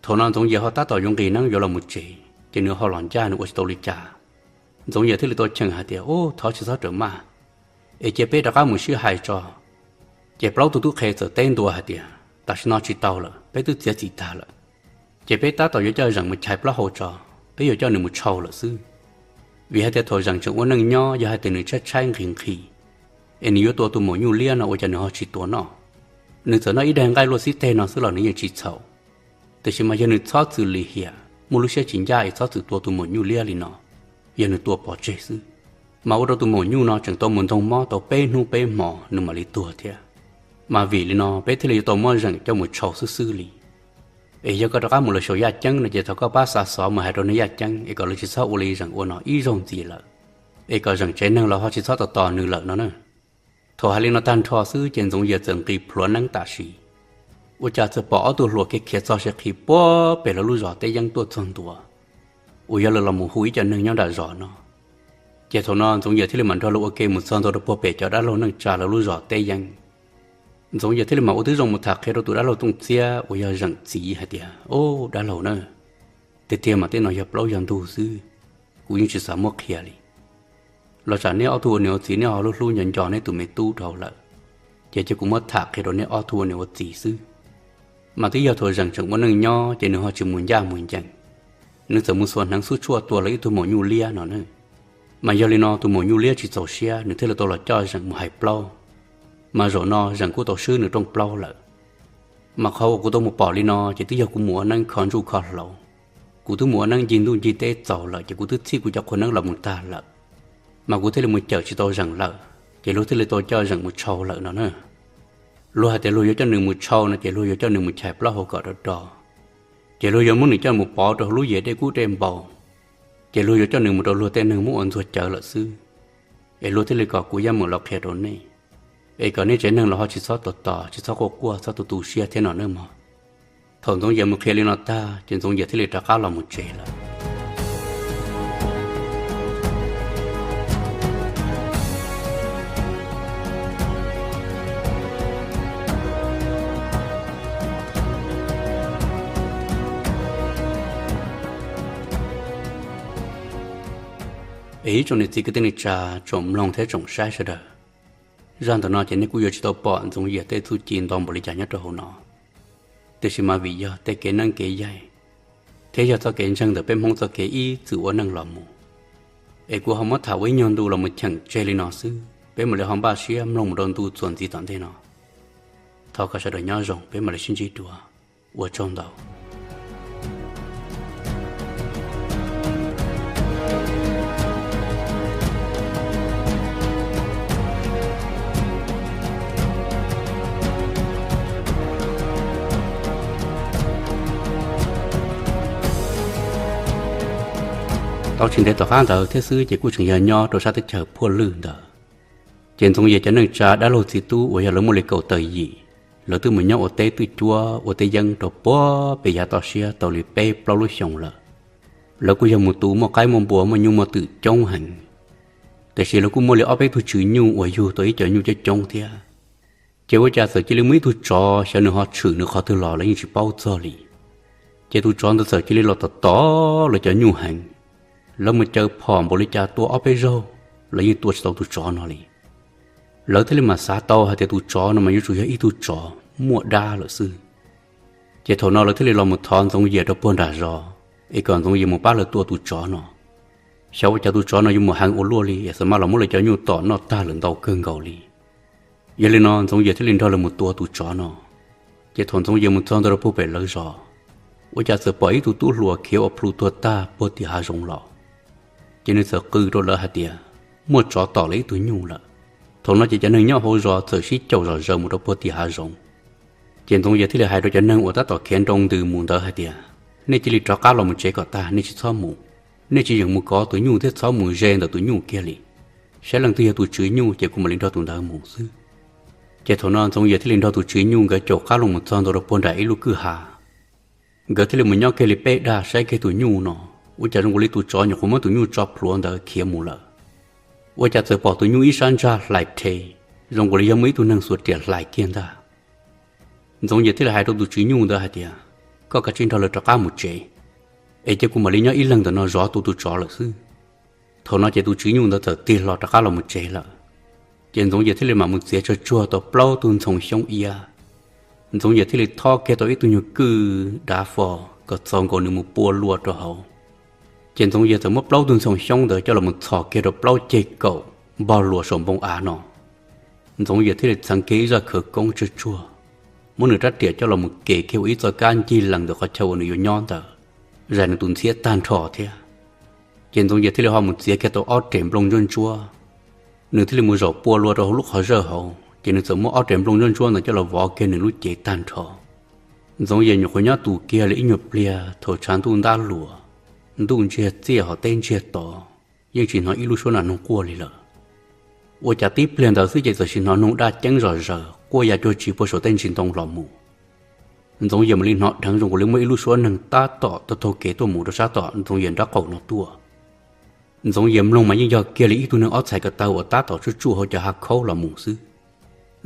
Thaum no Ntxoov Yias ho tab tom yuav nqis neeb yuav los mus tsev, ces nws ho los ncaj nws ua tsis tau li cas. Ntxoov Yias thiaj li tau cheem hais tias, Ub, thov tsis txhob rawm maj, es cia peb rov qab mus sib hais tso. Ces plaub tug tub qhe txawm teb ntua hais tias, Tam sim no tsis tau lawm, peb twb txiav txim tag lawm. Ces peb tab tom yuav coj Zeem mus chais plaub hau tso, peb yuav coj nws mus tshau lawm xwb. Vim hais tias thaum Zeem tseem ua neej nyob yog hais tias nws tshaib tshaib nqhis nqhis, es nws yuav tua tus maum nyuj liab no ua cas nws ho tsis tua noj. Nws txawm noj ib daig nqaij luaj xib teg no xwb los nws yeej tsis txhaum. Tiam sis mas yog nws txhob txwm lim hiam, muaj lub siab tsis ncaj es txhob txwm tua tus maum nyuj liab li no, yog nws tua pov tseg xwb, mas ua rau tus maum nyuj no tseem tau mus ntoog mob tau peb hnub peb hmos nws mam li tuag thiab. Mas vim li no peb thiaj li yuav tau muab Zeem coj mus tshau xwb xwb li. Es yog koj rov qab mus lawm saum yaj ceeb no ces thov koj pab xa xov mus hais rau nej yaj ceeb es kom lawv tsis txhob ua li Zeem ua no ib zaug ntxiv lawm, es kom Zeem tsev neeg los ho tsis txhob tos tos nws lawm no na. Thaum hais li no tag nrho xwb ces Ntxoov Yias txawm nqis plhuav neeb tam sim, ua cas txawm pom ob tug hluas khiav khiav txog siav qhi puag pem lawv lub zos teb yeeb tuaj txog ntua, uas yog lawv los mus hu ib co neeg nyob nram zos no. Ces thaum no Ntxoov Yias thiaj li mam nrog lawv ua ke mus txog ntua rau puag pem cov dab laug neej tsa lawv lub zos teb yeeb. Ntxoov Yias thiaj li mam ua tib zoo mus tham qhia rau tus dab laug Tooj Txiab uas yog Zeem txiv hais tias, Ub, dab laug na, tiag tiag mas tej no yog plaub yog ntug xwb, kuv yeej tsis xav muab qhia li. Los tsam neb ob tug ua niam ua txiv neb ho hlub hlub nco nco neb tus me tub dhau lawm, ces cia kuv muab tham qhia rau neb ob tug ua niam ua txiv xwb. Mas twb yog thaum Zeem tseem ua neej nyob ces nws ho tsis mus ncaj mus ncees, nws txawm mus xuas hneev xub tshuaj tua lawv ib tug maum nyuj liab no na. Mas yog li no tus maum nyuj liab tsis txaus siab, nws thiaj li tau los coj Zeem mus hais plaub. Mas zaum no Zeem kuj tau swb nws rooj plaub lawm. Mas qhov uas kuv tau mus pom li no ces twb yog kuv mus ua neeb kho ntsuj kho hlauv, kuv twb mus ua neeb ncig ntuj ncig teb txaus lawm ces kuv twb txhij kuv cov qhua neeb los mus tag lawm. Mas kuv thiaj li mus cawm tsis tau Zeem lawm, ces luag thiaj li tau coj Zeem mus tshau lawm no na. Luag hais tias luag yuav coj nws mus tshau no ces luag yuav coj nws mus chais plaub hau kom do do, ces luag yuav muab nws coj mus pov rau hauv lub yias dej kub dej npau, ces luag yuav coj nws mus rau luag tej neeg muab ua ntxuag cawv lawm xwb. Es luag thiaj li kom kuv yuav mus los qhia rau nej, es kom nej tsev neeg los ho tsis txhob tos tos, tsis txhob quaj quaj, txhob tu tu siab thiab no nawb mog. Thaum Ntxoov Yias mus qhia li no tag ces Ntxoov Yias thiaj li rov qab los mus tsev lawm. Es ib tsoom niam txiv kwv tij neej tsa, tsoom mloog thiab tsoom saib sawv daws, zaj ntawm no ces nej kuj yuav tsis tau pom Ntxoov Yias tej txuj ci ntau npaum li cas nyob rau hauv no. Tiam sis mas vim yog tej kev neeb kev yaig thiab yog txoj kev ntseeg ntawm peb Hmoob txoj kev ib txwm ua neej los mus, es kuv ho muab tham ua ib nyuag ntu los mus cheem tseg li no xwb, peb mam li ho npaj siab mloog mus rau ntu txuas ntxiv tom ntej no. Thov kom sawv daws nyob zoo, peb mam li sib ntsib dua. Ua tsaug ntau. Tau tsis ntev tom qab ntawd thiab xwb ces kuj tseem yog nyob rau sab teb chaws Phuaj Lwj ntawd. Ces Ntxoov Yias cov neej tsa dab laug txiv tub uas yog lawv muaj li kaum tawm yim, lawv twb mus nyob ua teb twj cuab ua teb yeeb rau puag pem yav toj siab tau li peb plaub lub xyoos lawm. Lawv kuj yog mus tu muaj qaib muaj npua muaj nyuj muaj twm coob heev, tiam sis lawv kuj muaj li ob peb tug tswv nyuj uas yug tau ib co nyuj coob coob thiab. Ces ua cas txawm cia li muaj ib tug tsov xyov nws ho tshwm nws qhov twg los lawv yeej tsis paub txog li. Ces tus tsov ntawd txawm cia li los tom tom lawv cov nyuj heev. Lawv mus caw phom npaum li cas tua ob peb zaug, lawv yeej tua tsis tau tus tsov no li. Lawv thiaj li mam xav tau hais tias tus tsov no mas yuav tsum yog ib tug tsov muaj dab lawm xwb. Ces thaum no lawv thiaj li los mus thov Ntxoov Yias rau puag nram zos, es kom Ntxoov Yias mus pab lawv tua tus tsov no. Xyov ua cas tus tsov no yuav mus heev ua luaj li, es xav mas los muab lawv cov nyuj tom noj tag lawm ntau kawg nkaus li. Yog li no Ntxoov Yias thiaj li nrog lawv mus tua tus tsov no. Ces thaum Ntxoov Yias mus txog ntawm rau puag pem lawv zos, ua cas txawm pom ib tug tub hluas khiav ua plhu tuag tag puag tim hav zoov los. Ces nws txawm qw rau lawv hais tias muaj tsov tom lawv ib tug nyuj lawm. Thaum no ces cov neeg nyob hauv zos txawm sib caum zom zaws mus rau puag tim hav zoov. Ces Ntxoov Yias thiaj li hais rau cov neeg uas tab tom khiav nroo ntws mus ntawd hais tias, nej cia li rov qab los mus tsev kom tag, nej tsis txhob mus. Nej tsis yeem mus kov tus nyuj thiab txhob mus ze ntawm tus nyuj kiag li. Saib leej twg yog tus tswv nyuj ces kuv mam li nrog tus ntawd mus xwb. Ces thaum no Ntxoov Yias thiaj li nrog tus tswv nyuj nkawd caum qab los mus txog ntawm rau puag nram ib lub kwj ha. Nkawd thiaj li mus nyob kiag li peb dag saib kiag tus nyuj no, ua cas zoo nkaus li tus tsov nyuam qhuav muab tus nyuj tso plhuav ntawd khiav mus lawm. Ua cas txawm pom tus nyuj ib sab ntsag hlais rhe, zoo nkaus li yog muaj ib tug neeg xuas riam hlais kiag ntag. Ntxoov Yias thiaj li hais rau tus tswv nyuj ntawd hais tias, koj kav tsij nrog lawv rov qab mus tsev, es cia kuv mam li nyob ib leeg ntawm no zov tua tus tsov lawm xwb. Thaum no ces tus tswv nyuj ntawd txawm tig hlo rov qab los mus tsev lawm. Ces Ntxoov Yias thiaj li mam mus txiav tsawg tsuag tau plaub tug ntxhoo xyoob iab. Ntxoov Yias thiaj li thob kiag tau ib tug nyuag kwj dav fo kom txaus nkaus nws mus pua lua rau hauv. Ces Ntxoov Yias txawm muab plaub tug ntxhoo xyoob ntawd coj los mus txhos kiag rau plaub ceg kaum npog luas saum npoo av no. Ntxoov Yias thiaj li txheev kiag ib zaj khawv koob tsawg tsuag, muab nws rab riam coj los mus kev kiag ua ib txoj kab ncig lees ntawm qhov chaw uas nws yuav nyob ntawd, zais nws tus ntxhiab tag nrho thiab. Ces Ntxoov Yias thiaj li ho mus txiav kiag tau ob rev nplooj ntsuab ntsuab. Nws thiaj li mus zaum pua lua rau hauv lub qhov zawj hauv, ces nws txawm muab ob rev nplooj ntsuab ntsuab ntawd coj los vov kiag nws lub cev tag nrho. Ntxoov Yias nyuam qhuav nyob tus kiag li ib nyuag pliag thaum tshav ntuj ntab luas, ntuj ntsiag txiaj hos teb ntsiag to, yeej tsis hnov ib lub suab nas noog quaj li lawm. Ua cas tib pliag ntawd xwb ces txawm sim hnov noog daj ceeb zom zaws quaj ya cuag tsis puag saum tej ntsis ntoo los mus. Ntxoov Yias mam li hnov dheev zoo nkaus li muaj ib lub suab neeg tab tom taug taug kev tuaj mus rau sab tom Ntxoov Yias nraub qaum no tuaj. Ntxoov Yias mloog mas yeej yog kiag li ib tug neeg ob txhais ko taw uas tab tom tsuj tsuj hauv cov hav khaub los mus xwb.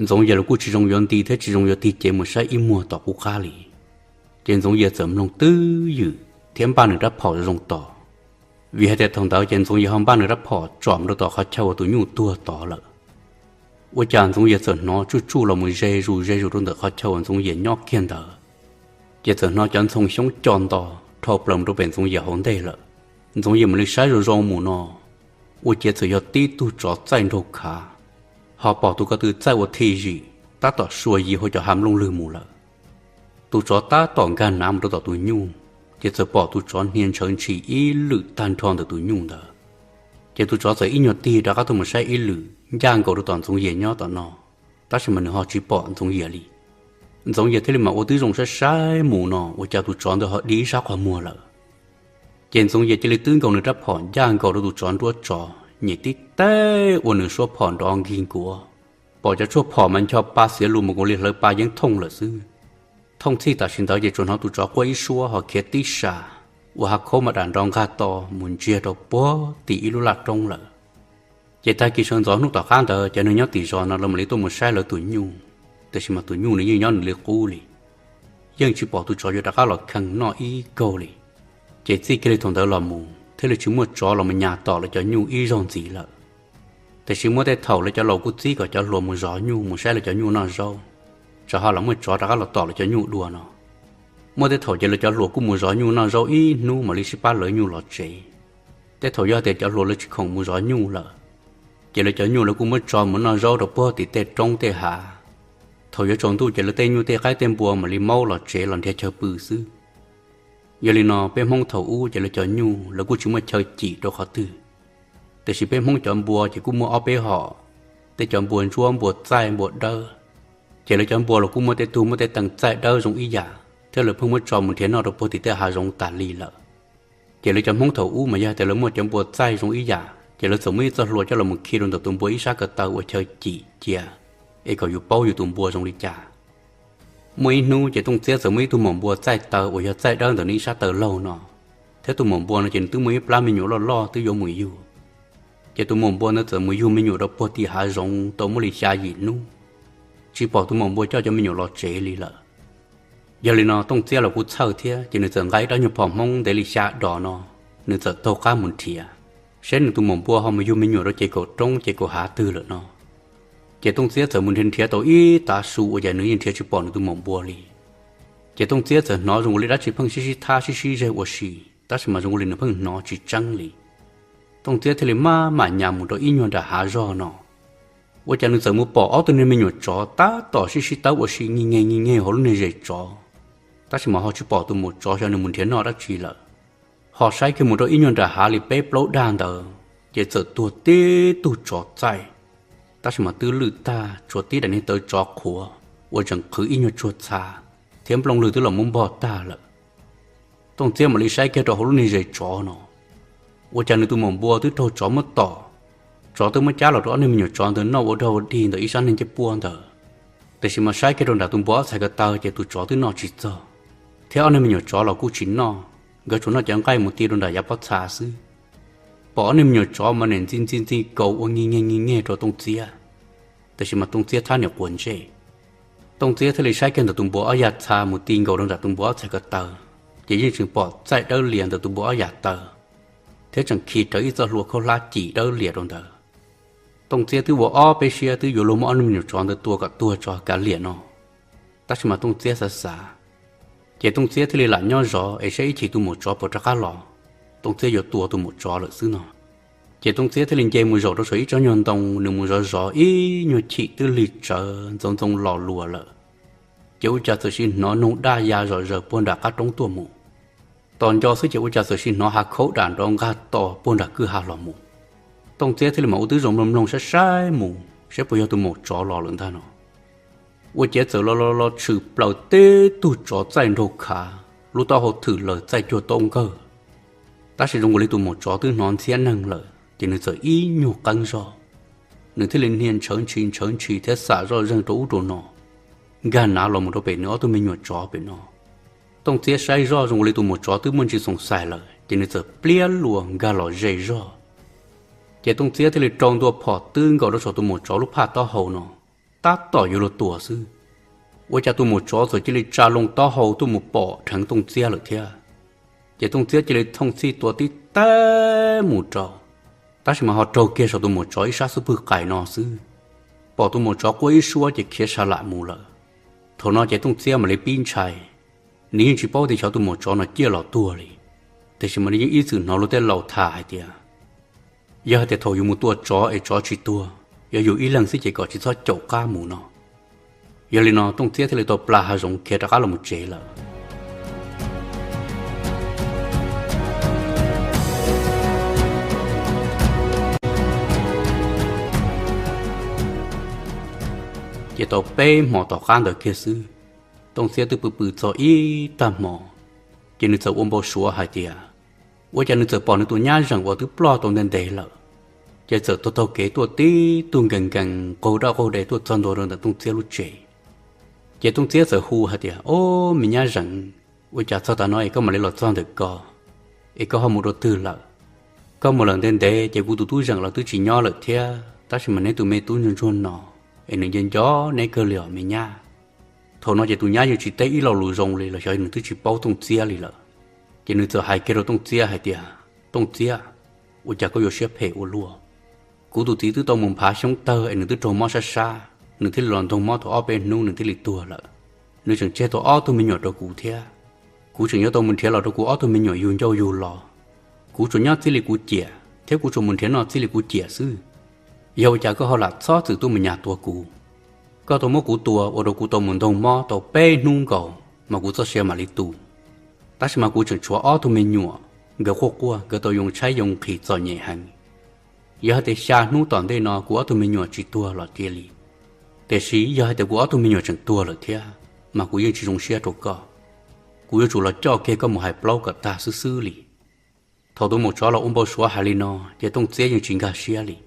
Ntxoov Yias los kuj tsis zoo yuav nti thiab tsis zoo yuav tig cev mus saib ib muag tom qub qab li. Ces Ntxoov Yias txawm mloog twb ywm thiab npaj nws rab phom zoo tos, vim hais tias thaum ntawd ces Ntxoov Yias ho npaj nws rab phom tsom rau tom qhov chaw uas tus nyuj tuag tod lawm. Ua cas Ntxoov Yias txawm hnov tsuj tsuj los mus ze zus ze zus rau ntawm qhov chaw uas Ntxoov Yias nyob kiag ntawd. Ces txawm hnov cov ntxhoo xyoob co nto dhau plaws mus rau pem Ntxoov Yias hauv ntej lawm. Ntxoov Yias mam li saib zoo zoo mus no, Ua ciav txawm yog tib tug tsov txaij nraug khav, ho pom tus ko tw txaij ua thim zim tab tom suas yim hauv cov hav nplooj lwg mus lawm. Tus tsov tab tom nkag nav mus rau tom tus nyuj, ces txawm pom tus tsov hnia ntshawv ntshis ib lwm tag nrho ntawm tus nyuj ntawd. Ces tus tsov txawm ib nyuag tig rov qab tuaj mus saib ib lwm ncaj nkaus rau tom Ntxoov Yias nyob tom no, tab sis mas nws ho tsis pom Ntxoov Yias li. Ntxoov Yias thiaj li mam ua tib zoo saib saib mus no ua cas tus tsov ntawd ho dig ib sab qhov muag lawm. Ces Ntxoov Yias cia li twb nkaus nws rab phom ncaj nkaus rau tus tsov nruab tsov, nyem tib teg ua nws suab phom nrov nkig nkuav. Pom cov tshuaj phom mas ncho pa xiav lus mus nkaus li hlawv pa yeeb thooj lawm xwb. Thooj txhij tam sim ntawd ces tsuas hnov tus tsov quaj ib suab ho khiav tib sa, ua hav khaub mas dam nrov nqag to mus ntsiag rau puag tim ib lub laj roob lawm. Ces tag kis sawv ntxov hnub tom qab ntawd cov neeg nyob tim zos no lawv mam li tuaj mus saib lawv tus nyuj, tiam sis mas tus nyuj nws yeej nyob nws li qub li, yeej tsis pom tus tsov yuav rov qab los kheej noj ib kaug li. Ces txij kiag li thaum ntawd los mus thiaj li tsis muaj tsov los mus nyas tom lawv cov nyuj ib zaug ntxiv lawm. Tiam sis muaj tej thaum lawv cov laus kuj txib kom cov hluas mus zov nyuj mus saib lawv cov nyuj noj zaub, tsam ho los muaj tsov rov qab los tom lawv cov nyuj dua no. Muaj tej thaum ces lawv cov hluas kuj mus zov nyuj noj zaub ib hnub mam li sib pab lawv nyuj los tsev. Tej thaum yog tias cov hluas lawv tsis khoom mus zov nyuj lawm, ces lawv cov nyuj lawv kuj muab tso mus noj zaub rau puag tim tej roob tej hav. Thaum yuav tsaus ntuj ces lawv tej nyuj tej qaib tej npua mam li maub los tsev los nrhiav chaw pw xwb. Yog li no peb Hmoob thaum ub ces lawv cov nyuj lawv kuj tsis muaj chaw cim rau qhov twg, tiam sis peb Hmoob cov npua ces kuj muaj ob peb hom, tej cov npua ntsuab npua txaij npua dawb. Ces lawv cov npua los kuj muaj tej tug muaj tej teeg txaij dawb zoo ib yam, thiab lawv pheej muab tso mus nrhiav noj rau puag tim tej hav zoov tas li lawm. Ces lawv cov Hmoob thaum ub mas yog tias lawv muaj cov npua txaij zoo ib yam ces lawv txawm muaj ib txoj hlua coj los mus khi rau ntawm tus npua ib sab ko taw ua chaw cim cia, es kom yus paub yus tus npua zoo li cas. Muaj ib hnub ces Tooj Txiab txawm muaj ib tug maum npua txaij taw uas yog txaij dawb ntawm nws ib sab taw laug no, thiab tus maum npua no ces nws twb muaj ib plab me nyuam loj loj twb yuav mus yug. Ces tus maum npua ntawd txawm mus yug me nyuam rau puag tim hav zoov tau muaj li xya yim hnub, tsis pom tus maum npua coj cov me nyuam los tsev li lawm. Yog li no Tooj Txiab los kuj txhawj thiab ces nws txawm nqa ib rab nyuag phom Hmoob ntev li xya dos no, nws txawm taug qab mus nrhiav, saib nws tus maum npua ho mus yug me nyuam rau ces kaum roob ces kaum hav twg lawm no. Ces Tooj Txiab txawm mus nrhiav nrhiav tau ib tav su ua cas nws yeej nrhiav tsis pom nws tus maum npua li. Ces Tooj Txiab txawm hnov zoo ua li dab tsi pheej sib sib thab sib sib zeg ua si, tab sis mas zoo ua li nws pheej hnov tsis tseeb li. Tooj Txiab thiaj li maj mam nyas mus rau ib nyuag nram hav zog no, ua cas nws txawm mus pom ob tug niag me nyuam tsov tab tom sib sib tawb ua si nyiag nyeg nyiag nyeg hauv lub niag zes tsov, tab sis mas ho tsis pom tus maum tsov xyov nws mus nrhiav noj dab tsi lawm. Ho saib kiag mus rau ib nyuag nram hav li peb plaub dag ntawd, ces txawm tuag tib tug tsov txaij, tab sis mas twb lwj tag tshuav tib daim niag tawv tsov qhuav uas tseem qhwv ib nyuag tsuag txha, thiab nplooj lwg twb los muab npog tag lawm. Tooj Txiab mam li saib kiag rau hauv lub niag zes tsov no, ua cas nws tus maum npua twb raug tsov muab tom. Tsov twb muab cab los rau ob niag me nyuam tsov ntawd noj ua dog ua dig ntawm ib sab niag ncej puab ntawd, tiam sis mas saib kiag rau nram tus npua ob txhais ko taw ces tus tsov twb noj tsis txog, thiab ob niag me nyuam tsov los kuj tsis noj, nkawd tsuas noj cov nqaij mus ti rau nram yav pob txha xwb. Pom ob niag me nyuam tsov mas nim ntxi ntxi ntxi kaus ua nyiag nyeg nyiag nyeg rau Tooj Txiab, tiam sis mas Tooj Txiab thab niam quas ntsej. Tooj Txiab thiaj li saib kiag ntawm tus npua ob yam txha mus ti nkaus rau nram tus npua ob txhais ko taw, ces yeej tseem pom txaij dawb lias ntawm tus npua ob yam taw, thiab tseem khi rawv ib txoj hlua khaub hlab cim dawb lias rau ntawd. Tooj Txiab twb ua ob peb siab twb yuav luag muab ob niag me nyuam tsov ntawd tua kom tuag tso kav liam no, tab sis mas Tooj Txiab xav xav, ces Tooj Txiab thiaj li lam nyob zov es saib ib chim tus maum tsov puas rov qab los, Tooj Txiab yuav tua tus maum tsov lawm xwb no. Ces Tooj Txiab thiaj li nce mus zaum rau saum ib tsob nyuag ntoo, nws mus zov zov ib nyuag chim twb lig tsawv ntxoov ntxoo los luas lawm, ces ua cas txawm sim hnov noog daj ya zom zaws puag nram qab roob tuaj mus. Tos nco xwb ces ua cas txawm sim hnov hav khaub dam nrov nqag to puag nram kwj ha los mus. Tooj Txiab thiaj li mam ua tib zoo mloog mloog saib saib mus saib puas yog tus maum tsov los lawm ntag no. Ua ciav txawm los los los tshwm plaws tib tug tsov txaij nraug khav, lub taub hau thwm laws txaij cuag taub nkawg. Tab sis zoo nkaus li tus maum tsov twb hnov ntxhiab neeg lawm ces nws txawm ib nyuag qeeb zog, nws thiaj li hnia ntshawv ntshis ntshawv ntshis thiab xam zoj zeeg rau ub rau no, nkag nav los mus rau pem nws ob tug me nyuam tsov pem no. Tooj Txiab saib zoj zoo nkaus li tus maum tsov twb muaj ntsis xoom xais lawm ces nws txawm pliab luas nkag los ze zog. Ces Tooj Txiab thiaj li rau ntua phom twb nkaus rau saum tus maum tsov lub phaj taub hau no, tab tom yuav luag tua xwb, ua cas tus maum tsov txawm cia li tsa loo taub hau tuaj mus pom dheev Tooj Txiab lawm thiab. Ces Tooj Txiab cia li thooj txhij tua tib teg mus rau, tab sis mas ho raug kiag saum tus maum tsov ib sab xub pwg qais no xwb. Pom tus maum tsov quaj ib suab ces khiav sa lam mus lawm. Thaum no ces Tooj Txiab mam li pib ntshai, nws yeej tsis paub tias xyov tus maum tsov no ciaj los tuag li, tiam sis mas nws yeej ib txwm hnov luag tej laus tham hais tias Yog hais tias thaum yus mus tua tsov es tsov tsis tuag, yog yus ib leeg xwb ces kom tsis txhob caum qab mus no. Yog li no Tooj Txiab thiaj li tau plas hav zoov khiav rov qab los mus tsev lawm. Ces tau peb hmo tom qab ntawd kiag xwb, Tooj Txiab twb pw pw txog ib tag hmo, ces nws txawm ua npau suav hais tias ua cas nws txawm pom nws tus nyab zeem uas twb ploj tau ntev ntev lawm, ces txawm taug taug kev tuaj tib tug nkees nkees qaug dawb qaug de tuaj txog ntua rau ntawm Tooj Txiab lub tsev. Ces Tooj Txiab txawm hu hais tias, Ob, me nyab zeem, ua cas txog tav no es koj mam li los txog ntawm ko, es koj ho mus rau twg lawm? Koj mus lawm ntev ntev ces kuv tus tub zeem los twb tsis nyob lawm thiab, tab sis mas neb tus me tub ntsuag ntsuag no es nws nco nco neb kawg li os me nyab. Thaum no ces tus nyab yeej tsis teb ib lo lus zoo li los xyov nws twb tsis paub Tooj Txiab li lawm. Ces nws txawm hais kiag rau Tooj Txiab hais tias, Tooj Txiab, ua cas koj yuav siab phem ua luaj? Kuv tus txiv twb tau mus nphav xyoob tawg es nws twb raug mob sab sab, nws thiaj li los ntoog mob tau ob peb hnub nws thiaj li tuag lawm. Nws tseem tseg tau ob tug me nyuam rau kuv thiab. Kuv tseem yuav tau mus nrhiav los rau kuv ob tug me nyuam yug ncauj yug lo. Kuv tsuas nyob txij li kuv ciam thiab kuv tsuas mus nrhiav noj txij li kuv ciam xwb. Yog ua cas koj ho lam txhob txwm tuaj mus nyas tua kuv? Koj tau muab kuv tua ua rau kuv tau mus ntoog mob tau peb hnub nkaus mas kuv txoj sia mam li tu. Tab sis mas kuv tseem tshuav ob tug me nyuam, nkawd quaj quaj, nkawd tau yoo tshaib yoo nqhis txom nyem heev. Yog hais tias xya hnub tom ntej no kuv ob tug me nyuam tsis tuag los cia li, tiam sis yog hais tias kuv ob tug me nyuam tseem tuag lawm thiab mas kuv yeej tsis zoo siab rau koj. Kuv yuav tsum los coj kiag koj mus hais plaub kom tag xwb xwb li. Thaum tus maum tsov los ua npau suav hais li no ces Tooj Txiab yeej tsis nkag siab li.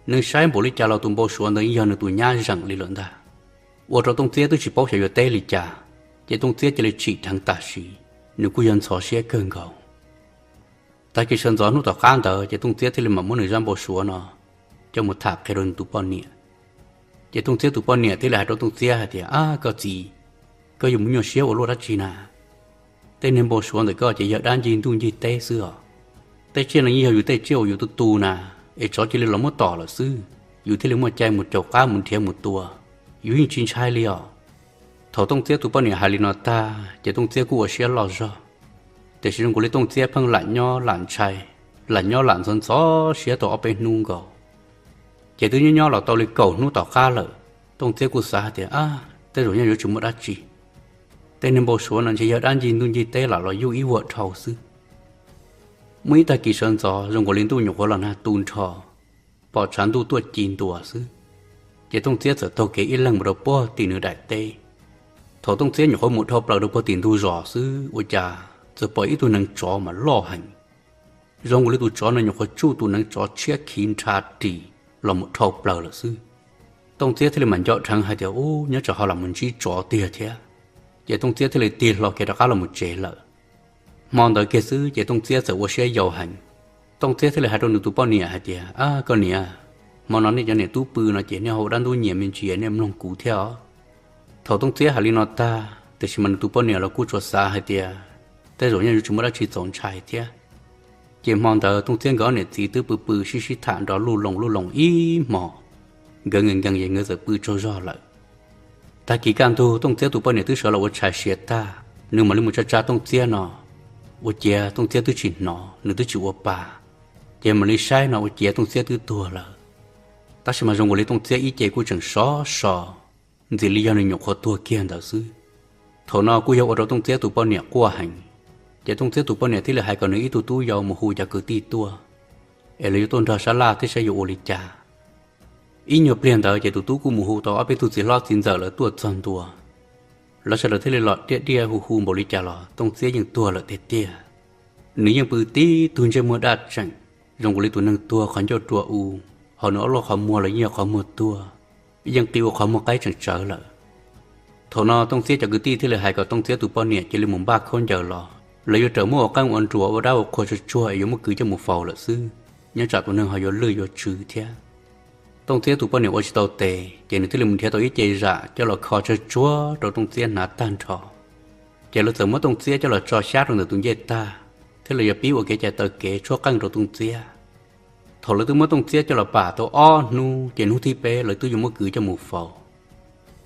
Nws saib npaum li cas los tus npau suav ntawd yog nws tus nyab zeem li lawm ntag. Ua rau Tooj Txiab twb tsis paub xyov yuav teb li cas, ces Tooj Txiab cia li tsim dheev tam sim, nws kuj yog ntxhov siab kawg nkaus. Tag kis sawv ntxov hnub tom qab ntawd ces Tooj Txiab thiaj li mam muab nws zaj npau suav no coj mus tham qhia rau nws tus poj niam. Ces Tooj Txiab tus poj niam thiaj li hais rau Tooj Txiab hais tias, Ab, koj txiv, koj yuav mus nyuaj siab ua luaj dab tsi na? Tej niag npau suav ntawm koj ces yog dab ncig ntuj ncig teb xwb os. Tej tsiaj no yeej yog yus tej tsiaj uas yus tu tu na, es tsov cia li los muab tom lawm xwb, yus thiaj li muaj cai mus caum qab mus nrhiav mus tua. Yus yeej tsis ntshai li os. Thaum Tooj Txiab tus poj niam hais li no tag ces Tooj Txiab kuj ua siab loj zog, tiam sis zoo nkaus li Tooj Txiab pheej lam nyob lam ntshai, lam nyob lam ntxhov ntxhov siab tau ob peb hnub nkaus. Ces twb nyob nyob los tau li kaum hnub tom qab lawm, Tooj Txiab kuj xav hais tias, Ab, tej zaum yeej yuav tsis muaj dab tsi. Tej niag npau suav no ntshe yog dab ncig ntuj ncig teb lam los yuj ib vuag dhau xwb. Muaj ib tag kis sawv ntxov zoo nkaus li ntuj nyuam qhuav los nag tu nrho, pom tshav ntuj tuaj ci ntua xwb, ces Tooj Txiab txawm taug kev ib leeg mus rau puag tim nws daim teb. Thaum Tooj Txiab nyuam qhuav mus dhau plaws rau puag tim ntug zos xwb ua cas txawm pom ib tug neev tsov mas loj heev. Zoo nkaus li tus tsov no nyuam qhuav tsuj tus neev tsov tshiab khiv nrha ris los mus dhau plaws lawm xwb. Tooj Txiab thiaj li mam nco dheev hais tias, Ub, nyob tsam ho los mus ntsib tsov tiag thiab. Ces Tooj Txiab thiaj li tig hlo kev rov qab los mus tsev lawm. Hmo ntawd kiag xwb ces Tooj Txiab txawm ua siab yau heev. Tooj Txiab thiaj li hais rau nws tus poj niam hais tias, Ab, koj niam, hmo no nej cov niam tub pw no ces nej ho ua dab ntub nyias me ntsis nej mloog kuv thiab os. Thaum Tooj Txiab hais li no tag, tiam sis mas nws tus poj niam los kuj tsuas xav hais tias tej zaum yeej yuav tsis muaj dab tsi txaus ntshai thiab. Ces hmo ntawd Tooj Txiab nkawd ob niam txiv twb pw pw sib sib tham nrov luj loos luj loos ib hmo, nkawd nkees nkees es nkawd txawm pw tsaug zog lawm. Tag kis kaj ntug Tooj Txiab tus poj niam twb sawv los ua tshais siav tag, nws mam li mus tsa tsa Tooj Txiab no, ua ciav Tooj Txiab twb tsis hnov, nws twb tsis ua pa. Ces mam li saib no ua ciav Tooj Txiab twb tuag lawm. Tab sis mas zoo nkaus li Tooj Txiab ib ce kuj tseem sov so, ntxim li yog nws nyuam qhuav tuag kiag ntawd xwb. Thaum no kuj yog ua rau Tooj Txiab tus poj niam quaj heev, ces Tooj Txiab tus poj niam thiaj li hais kom nws ib tug tub yau mus hu cov kwv tij tuaj, es lawv yuav tuaj nrog sab laj thiab saib yuav ua li cas. Ib nyuag pliag ntawd ces tus tub kuj mus hu tau ob peb tug txiv hlob txiv ntxawm lawv tuaj txog ntua. Lawv sawv daws thiaj li los diaj diaj hu hu npaum li cas los Tooj Txiab yeej tuag lawm tiag tiag. Nws yeej pw tib tug ntsej muag daj tseem, zoo nkaus li tus neeg tuag qhov ncauj rua u, ho nws ob lub qhov muag los yeej yog qhov muag tuag, yeej qi ua qhov muag qaib tseem tsawv lawm. Thaum no Tooj Txiab cov kwv tij thiaj li hais kom Tooj Txiab tus poj niam cia li mus npaj khaub ncaws los, lawv yuav rawm muab ua qeej ua nruas ua dab ua qhua tsuag tsuag es yuav muab kwv coj mus faus lawm xwb, nyob tsam tus neeg ho yuav lwj yuav tswv thiab. Tooj Txiab tus poj niam ua tsis tau tes ces nws thiaj li mus nrhiav tau ib ce zam coj los kho tsuag tsuag rau Tooj Txiab hnav tag nrho. Ces lawv txawm muab Tooj Txiab coj los tso xyab rau ntawm tus ncej tag, thiab lawv yuav pib ua kev cai taw kev tshuab qeej rau Tooj Txiab. Thaum lawv twb muab Tooj Txiab coj los pam tau ob hnub ces hnub thib peb lawv twb yuav muab kwv coj mus faus.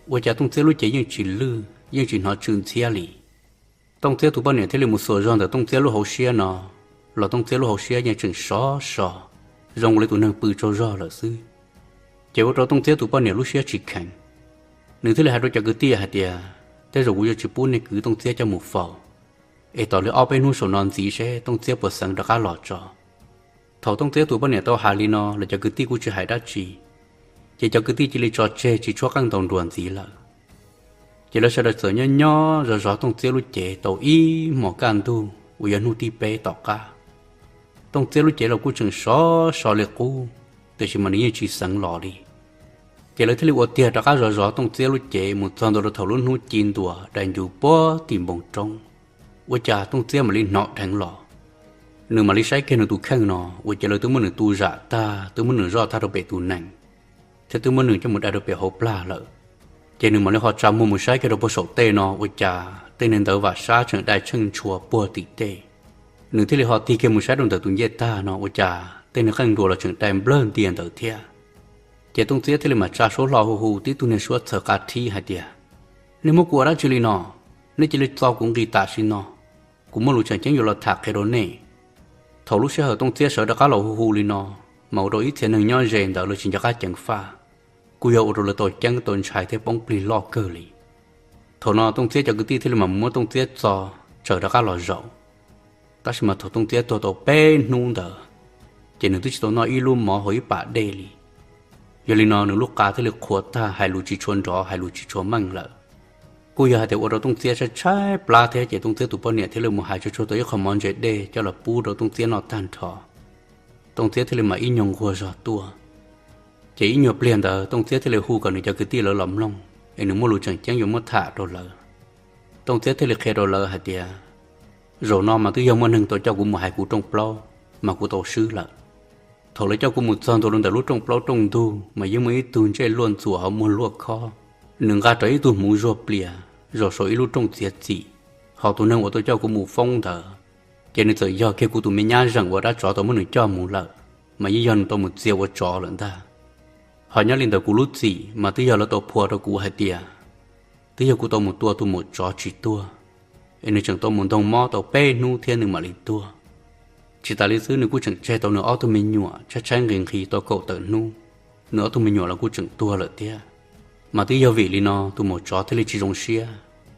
Ua cas Tooj Txiab lub cev yeej tsis lwj yeej tsis hnov tsw ntxhiab li. Tooj Txiab tus poj niam thiaj li mus xuas zog ntawm Tooj Txiab lub hauv siab no, los Tooj Txiab lub hauv siab yeej tseem sov so, zoo li tus neeg pw tsaug zog lawm xwb. Ces ua rau Tooj Txiab tus poj niam lub siab tsis kheev, nws thiaj li hais rau cov kwv tij hais tias, Tej zaum kuv yuav tsis pub nej kwv Tooj Txiab coj mus faus, es tos li ob peb hnub saum no ntxiv seb Tooj Txiab puas xeev rov qab los tso. Thaum Tooj Txiab tus poj niam tau hais li no los cov kwv tij kuj tsis hais dab tsi, ces cov kwv tij cia li tso tseg tsis tshuab qeej ntaus nruas ntxiv lawm. Ces lawv sawv daws txawm nyob nyob zov zov Tooj Txiab lub cev tau ib hmos kaj ntug uas yog hnub thib peb tom qab. Tooj Txiab lub cev los kuj tseem sov so li qub, tiam sis mas nws yeej tsis xeev los li. Ces lawv thiaj li ua tiag rov qab zov zov Tooj Txiab lub cev mus txog ntua rau thaum lub hnub ci ntua dais ncuv puag tim npoo roob, ua cas Tooj Txiab mam li hnov dheev los. Nws mam li saib kiag nws tus kheej no ua cas lawv twb muab nws tu zam tag, twb muab nws zoj tag rau pem tus nees, thiab twb muab nws coj mus dai rau pem hauv plag lawm. Ces nws mam li ho tsa muag mus saib kiag rau puag saum tej no ua cas tej niag ntawv vam sab tseem dai tsheej ntshua puag tim tej. Nws thiaj li ho tig kiag mus saib rau ntawm tus ncej tag no ua cas tej niag qeej nruas los tseem dai nplawg ntias ntawd thiab. Ces Tooj Txiab thiaj li mam tsa suab hlo hu hu tib tug niag suab txhawv qa thib hais tias, Nej muab kuv ua dab tsi li no? Nej cia li txo kuv nqis tam sim no, kuv muaj lus tseem ceeb yuav los tham qhia rau nej. Thaum lub sij hawm Tooj Txiab sawv rov qab los hu hu li no, mas ua rau ib txhia neeg nyob ze ntawd lawv tsis nco qab ceev faj, kuj yog ua rau lawv tau ceeb tau ntshai thiab poob plig loj kawg li. Thaum no Tooj Txiab cov kwv tij thiaj li mam muab Tooj Txiab txo tsawm rov qab los zaum. Tab sis mas thaum Tooj Txiab tuag tau peb hnub ntawd, ces nws twb tsis tau noj ib lub mov hauv ib pas dej li. Yog li no nws lub qa thiaj li qhuav tag, hais lus tsis tshua nrov, hais lus tsis tshua meej lawm. Kuj yog hais tias ua rau Tooj Txiab tshaib tshaib plab thiab ces Tooj Txiab tus poj niam thiaj li mus hais tsuag tsuag tau ib qho mov ntse dej coj los pub rau Tooj Txiab noj tag nrho. Tooj Txiab thiaj li mam ib nyuag nquag zog tuaj. Ces ib nyuag pliag ntawd Tooj Txiab thiaj li hu kom nws cov kwv tij lawv los mloog es nws muaj lus tseem ceeb yuav muab tham rau lawv. Tooj Txiab thiaj li qhia rau lawv hais tias, Zaum no mas twb yog muaj neeg tau coj kuv mus hais kuv rooj plaub, mas kuv tau swb lawm. Thaum lawv coj kuv mus txog ntua rau ntawm lub rooj plaub rooj ntug mas yeej muaj ib tug ntsej luaj ntxuam ho muag luaj khob, nws nqa rawv ib tug hmuv zuag plias zaum saum ib lub rooj txiav txim. Ho tus neeg uas tau coj kuv mus foob ntawd, ces nws txawm yog kiag kuv tus me nyab zeem uas dab tsov tau muab nws coj mus lawm, mas yeej yog nws tau mus txiav ua tsov lawm ntag. Ho nyob li ntawm kuv lub txim mas twb yog lawv tau phua rau kuv hais tias twb yog kuv tau mus tua tus maum tsov tsis tuag, es nws tseem tau mus ntoo mob tau peb hnub thiab nws mam li tuag. Tsis tas li xwb nws kuj tseem tseg tau nws ob tug me nyuam tshaib tshaib nqhis nqhis tau kaum tawm hnub, nws ob tug me nyuam los kuj tseem tuag lawm thiab. Mas twb yog vim li no tus maum tsov thiaj li tsis zoo siab,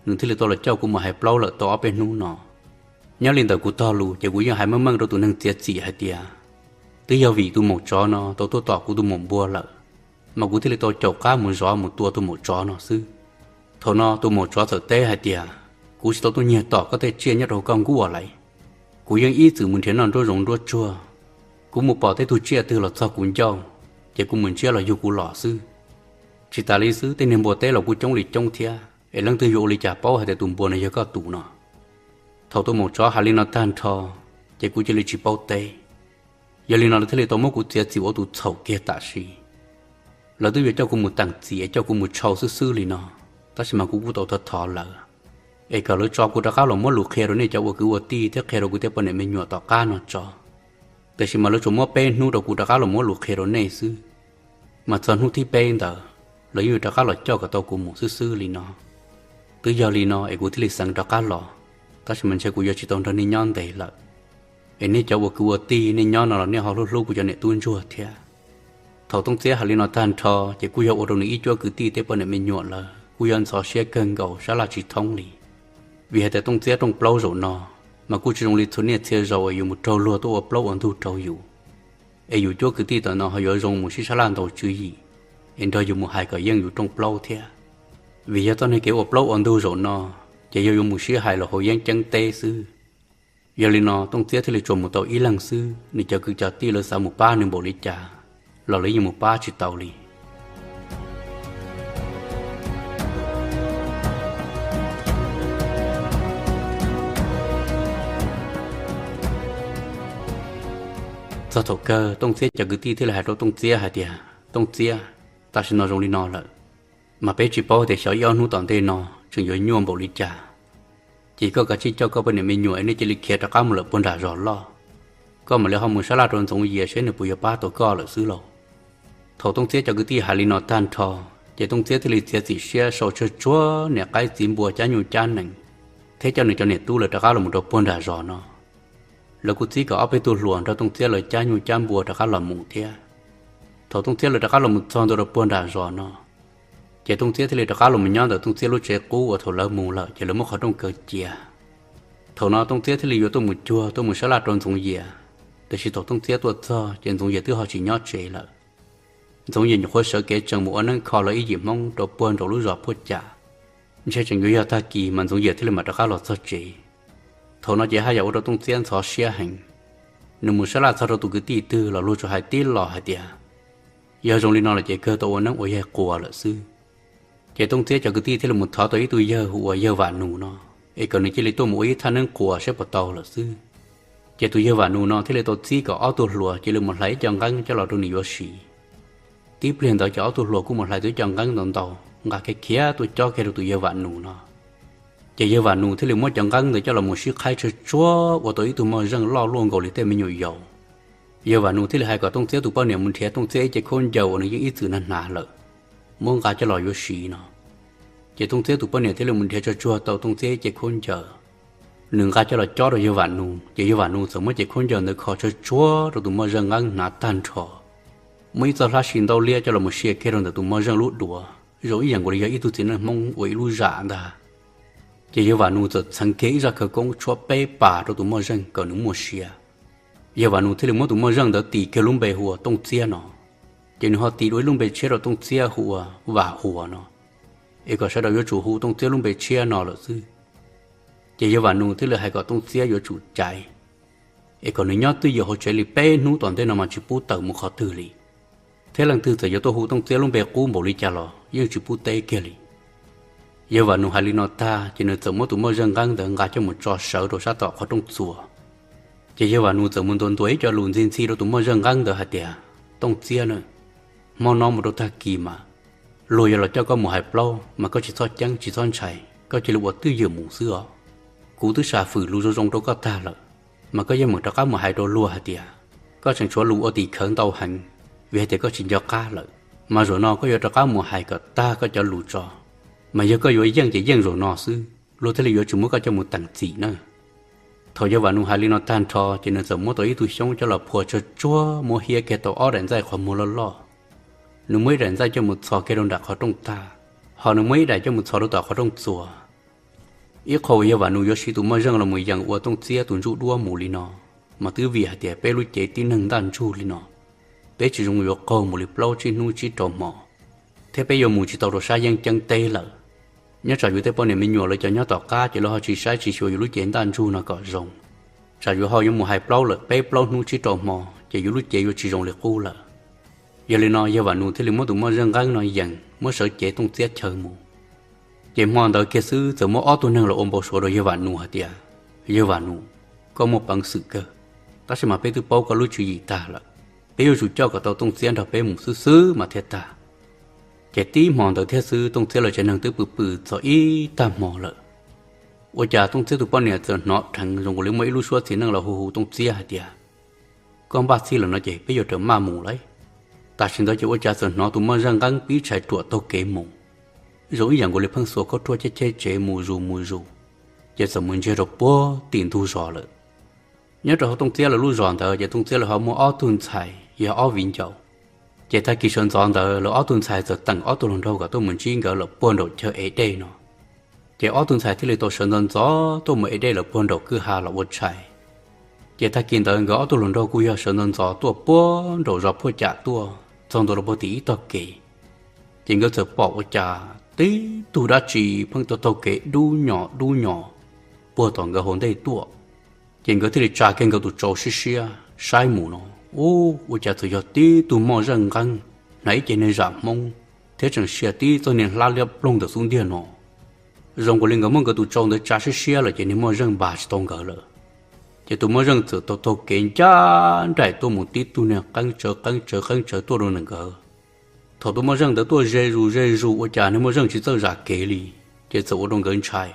nws thiaj li tau los coj kuv mus hais plaub lawm tau ob peb hnub no. Nyob li ntawm kuv tog lus ces kuv yeej hais meej meej rau tus neeg txiav txim hais tias twb yog vim tus maum tsov no tau tuaj tom kuv tus maum npua lawm, mas kuv thiaj li tau caum qab mus zov mus tua tus maum tsov no xwb. Thaum no tus maum tsov txawm teb hais tias, Kuv tsis tau tuaj nyiag tom koj tej tsiaj nyob rau koj nkuaj lawm. Kuv yeej ib txwm mus nrhiav noj nruab zoov nruab tsuag. Kuv mus pom tej tug tsiaj twg los txog kuv ncauj, ces kuv mus ntsiab los yug kuv los xwb. Tsis tas li xwb tej niag npua teb los kuj coob li coob thiab, es leej twg yuav ua li cas paub hais tias tus npua no yog koj tus no. Thaum tus maum tsov hais li no tag nrho, ces kuv cia li tsis paub teb. Yog li no lawv thiaj li tau muab kuv txiav txim ua tus txhaum kiag tam sim. Lawv twb yuav coj kuv mus teem txim es coj kuv mus tshau xwb xwb li no, tab sis mas kuv kuj tau thov thov lawv es kom lawv tso kuv rov qab los muab lus qhia rau nej cov ua kwv ua tij thiab qhia rau kuv tej poj niam me nyuam tom qab no tso. Tiam sis mas lawv tsuas muab peb hnub rau kuv rov qab los muab lus qhia rau nej xwb. Mas txog hnub thib peb ntawd, lawv yeej yuav rov qab los coj kom tau kuv mus xwb xwb li no. Twb yog li no es kuv thiaj li xeev rov qab los, tab sis mas ntshe kuv yuav tsis tau nrog nej nyob ntev lawm. Es nej cov ua kwv ua tij nej nyob no los nej ho hlub hlub kuv cov niam tub ntsuag thiab. Thaum Tooj Txiab hais li no tag nrho ces kuj yog ua rau nws ib cuab kwv tij tej poj niam me nyuam lawv kuj yog ntxhov siab kawg nkaus sab laj tsis thoob li. Vim hais tias Tooj Txiab rooj plaub zaum no mas kuj tsis zoo li txhua niaj txhia zaus es yus mus raug luag tuaj ua plaub ua ntug rau yus, es yus cuab kwv tij tam no ho yuav zoo mus sib sab laj ntaus tswv yim es nrog yus mus hais kom yeej yus rooj plaub thiab. Vim yog txoj niag kev ua plaub ua ntug zaum no ces yog yuav mus sib hais los hauv yeeb ceeb teb xwb. Yog li no Tooj Txiab thiaj li tsuas mus tau ib leeg xwb, nws cov kwv cov tij lawv xav mus pab nws npaum li cas los lawv yeej mus pab tsis tau li. Txog thaum kawg Tooj Txiab cov kwv tij thiaj li hais rau Tooj Txiab hais tias, Tooj Txiab, tam sim no zoo li no lawm, mas peb tsis paub tias xyov ib ob hnub tom ntej no tseem yuav nyuaj npaum li cas. Ces koj kav tsij coj koj poj niam me nyuam es nej cia li khiav rov qab mus lawm puag nram zos loj. Koj mam li ho mus sab laj rau Ntxoov Yias seb nws puas yuav pab tau koj lawm xwb lauj. Thaum Tooj Txiab cov kwv tij hais li no tag nrho, ces Tooj Txiab thiaj li txiav txim siab sau tsawg tsuag niam qaib txiv npua cab nyuj cab nees, thiab coj nws cov niam tub lawv rov qab los mus rau puag nram zos no. Lawv kuj txib kom ob peb tug hluas nrog Tooj Txiab lawv cab nyuj cab npua rov qab los mus thiab. Thaum Tooj Txiab lawv rov qab los mus txog ntua rau puag nram zos no, ces Tooj Txiab thiaj li rov qab los mus nyob ntawm Tooj Txiab lub tsev qub uas thaum lawv mus lawm ces lawv muab qhov rooj kaw cia. Thaum no Tooj Txiab thiaj li yuav tuaj mus cuag tuaj mus sab laj rau Ntxoov Yias, tiam sis thaum Tooj Txiab tuaj txog ces Ntxoov Yias twb ho tsis nyob tsev lawm. Ntxoov Yias nyuam qhuav sawv kev tsees mus ua neeb kho los ib yim Hmoob rau puag nraum lub zos Phuaj Cam, ntshe tseem yuav yog tag kis mas Ntxoov Yias thiaj li mam rov qab los txog tsev. Thaum no ces haj yam ua rau Tooj Txiab ntxhov siab heev. Nws mus sab laj txog rau tus kwv tij twg los luag tsuas hais tib los hais tias, yog zoo li no lawm ces kawg tau ua neeb ua yaig quas lawm xwb. Ces Tooj Txiab cov kwv tij thiaj li mus thov tau ib tug yawg hu ua yawg Vam Nus no, es kom nws cia li tuaj mus ua ib thaj neeb quas saib puas tau lawm xwb. Ces tus yawg Vam Nus no thiaj li tau txib kom ob tug hluas cia li mus hlais ib co nqeeb coj los rau nws yuav siv. Tib pliag ntawd ces ob tug hluas kuj mus hlais tau ib co nqeeb ntau ntau, nqa kiag khiav tuaj cob kiag rau tus yawg Vam Nus no. Ces yawg Vam Nus thiaj li muab cov nqeeb ntawd coj los mus sib qhaib tsawg tsuag ua tau ib tug moj zeej loj luaj nkaus li tej me nyuam yaus. Yawg Vam Nus thiaj li hais kom Tooj Txiab tus poj niam mus nrhiav Tooj Txiab ib ce khaub ncaws uas nws yeej ib txwm nag hnav lawm, muab nqa coj los yuav siv no. Ces Tooj Txiab tus poj niam thiaj li mus nrhiav tsawg tsuag tau Tooj Txiab ib ce khaub ncaws, nws nqa coj los cob rau yawg Vam Nus, ces yawg Vam Nus txawm muab ce khaub ncaws ntawd kho tsawg tsuag rau tus moj zeej nqeeb hnav tag nrho, muaj ib txoj hlab si ntau liab coj los mus sia kiag rau ntawm tus moj zeej lub duav, zoo ib yam nkaus li yog ib tug txiv neej Hmoob ua ib lub zam ntag. Ces yawg Vam Nus txawm txheev kiag ib zaj khawv koob tshuab peb pas rau tus moj zeej kom nws muaj sia. Yawg Vam Nus thiaj li muab tus moj zeej ntawd tis kiag lub npe hu ua Tooj Txiab no, ces nws ho tis dua ib lub npe tshiab rau Tooj Txiab hu ua Vam Huas no, es kom sawv daws yuav tsum hu Tooj Txiab lub npe tshiab no lawm xwb. Ces yawg Vam Nus thiaj li hais kom Tooj Txiab yuav tsum caiv, es kom nws nyob twj ywm hauv tsev li peb hnub tom ntej no mas tsis pub tawm mus qhov twg li, thiab leej twg txawm yuav tuaj hu Tooj Txiab lub npe qub npaum li cas los yeej tsis pub teb kiag li. Yawg Vam Nus hais li no tag ces nws txawm muab tus moj zeej nqeeb ntawd nqa coj mus tso sawv rau sab tom qhov rooj txuas. Ces yawg Vam Nus txawm mus ntuas ntuas ib co lus ntxhi ntxhi rau tus moj zeej nqeeb ntawd hais tias, Tooj Txiab na, hmo no mus rau tag kis mas luag yuav los coj koj mus hais plaub mas koj tsis txhob ceeb tsis txhob ntshai, koj cia li ua twj ywm mus xwb os. Kuv twb sam fwm lus zoo zoo rau koj tag lawm, mas koj yeej meem rov qab mus hais rau luag hais tias koj tseem tshuav lus ua tim khawv ntau heev, vim hais tias koj tsis nco qab lawm. Mas zaum no koj yuav rov qab mus hais kom tag koj cov lus tso, mas yog koj yuav yeej ces yeej zaum no xwb, luag thiaj li yuav tsis muab koj coj mus teem txim na. Thaum yawg Vam Nus hais li no tag nrho ces nws txawm muab tau ib tug xyoob coj los phua tsawg tsuag, muab hiab kiag tau ob daim ntxaij qhov muag loj loj. Nws muab ib daim ntxaij coj mus txhos kiag rau nram qhov rooj tag, ho nws muab ib daim coj mus txhos rau tom qhov rooj txuas. Ib qho uas yawg Vam Nus yuav siv tus moj zeej los mus yees ua Tooj Txiab tus ntsuj duab mus li no, mas twb vim hais tias peb lub cev tib neeg ntaj ntsug li no, peb tsis zoo yuav qaug mus li plaub tsib hnub tsib rau hmo, thiab peb yuav mus tsis tau rau sab yeeb ceeb teb lawm. Nyob tsam yus tej poj niam me nyuam lawv cov nyob tom qab ces lawv ho tsis saib tsis xyuas yus lub cev ntaj ntsug no kom zoo. Tsam yus ho yuav mus hais plaub lawm peb plaub hnub tsib rau hmo ces yus lub cev yuav tsis zoo li qub lawm. Yog li no yawg Vam Nus thiaj li muab tus moj zeej nqeeb no yees muab sawv cev Tooj Txiab chaw mus. Ces hmo ntawd kiag xwb txawm muaj ob tug neeg los ua npau suav rau yawg Vam Nus hais tias, Yawg Vam Nus, koj muaj peev xwm kawg, tab sis mas peb twb paub koj lub tswv yim tag lawm. Peb yuav tsum coj kom tau Tooj Txiab nrog peb mus xwb xwb mas thiaj tag. Ces tib hmo ntawd thiab xwb Tooj Txiab lawv tsev neeg twb pw pw txog ib tag hmo lawm. Ua cas Tooj Txiab tus poj niam txawm hnov dheev zoo nkaus li muaj ib lub suab txiv neej los hu hu Tooj Txiab hais tias, Koj npaj txhij lawm no ces peb yuav raws maj mus lauj. Tam sim ntawd ces ua cas txawm hnov tus moj zeej nqeeb pib tshais ruam taug kev mus, zoo ib yam nkaus li pheej xuas khaub ruaj cheb cheb tsev mus zus mus zus, ces txawm mus ntsiag rau puag tim ntug zos lawm. Nyob rau hauv Tooj Txiab lawv lub zos ntawd ces Tooj Txiab lawv ho muaj ob tug ntxhais yog ob viv ncaus. Ces tag kis sawv ntxov ntawd lawv ob tug ntxhais txawm teem ob tug hluas nraug kom tuaj mus ntsib nkawd lawm puag nraum chaw ev dej no. Ces ob tug ntxhais thiaj li tau sawv ntxov ntxov tuaj mus ev dej lawm puag nraum kwj ha los ua tshais. Ces tag kis ntawd nkawd ob tug hluas nraug kuj yog sawv ntxov ntxov tuaj puag nraum zos Phuaj Cam tuaj txog ntua rau puag tim ib tog kev. Ces nkawd txawm pom ua cas tib tug dab tsi pheej taug taug kev dub nyos dub nyos puag tom nkawd hauv ntej tuaj. Ces nkawd thiaj li tsa kiag nkawd tus tsau siab siab saib mus no, ub, ua cas txawm yog tib tug moj zeej nqeeb hnav ib ce niag zam Hmoob thiab tseem sia tib txoj niag hlab liab ploog ntawm xub ntiag no. Zoo nkaus li nkawd muab nkawd tus tsau ntawd tsa siab siab lawm ces niag moj zeej npag tsis tau nkawd lawm. Ces tus moj zeej txawm taug taug kev ncaj nraim tuaj mus tib tug niag qeeb tsawv qeeb tsawv qeeb tsawv tuaj rau ntawm nkawd. Thaum tus moj zeej ntawd tuaj ze zus ze zus ua cas niag moj zeej tsis txawj zam kev li, ces txawm ua rau nkawd ntshai.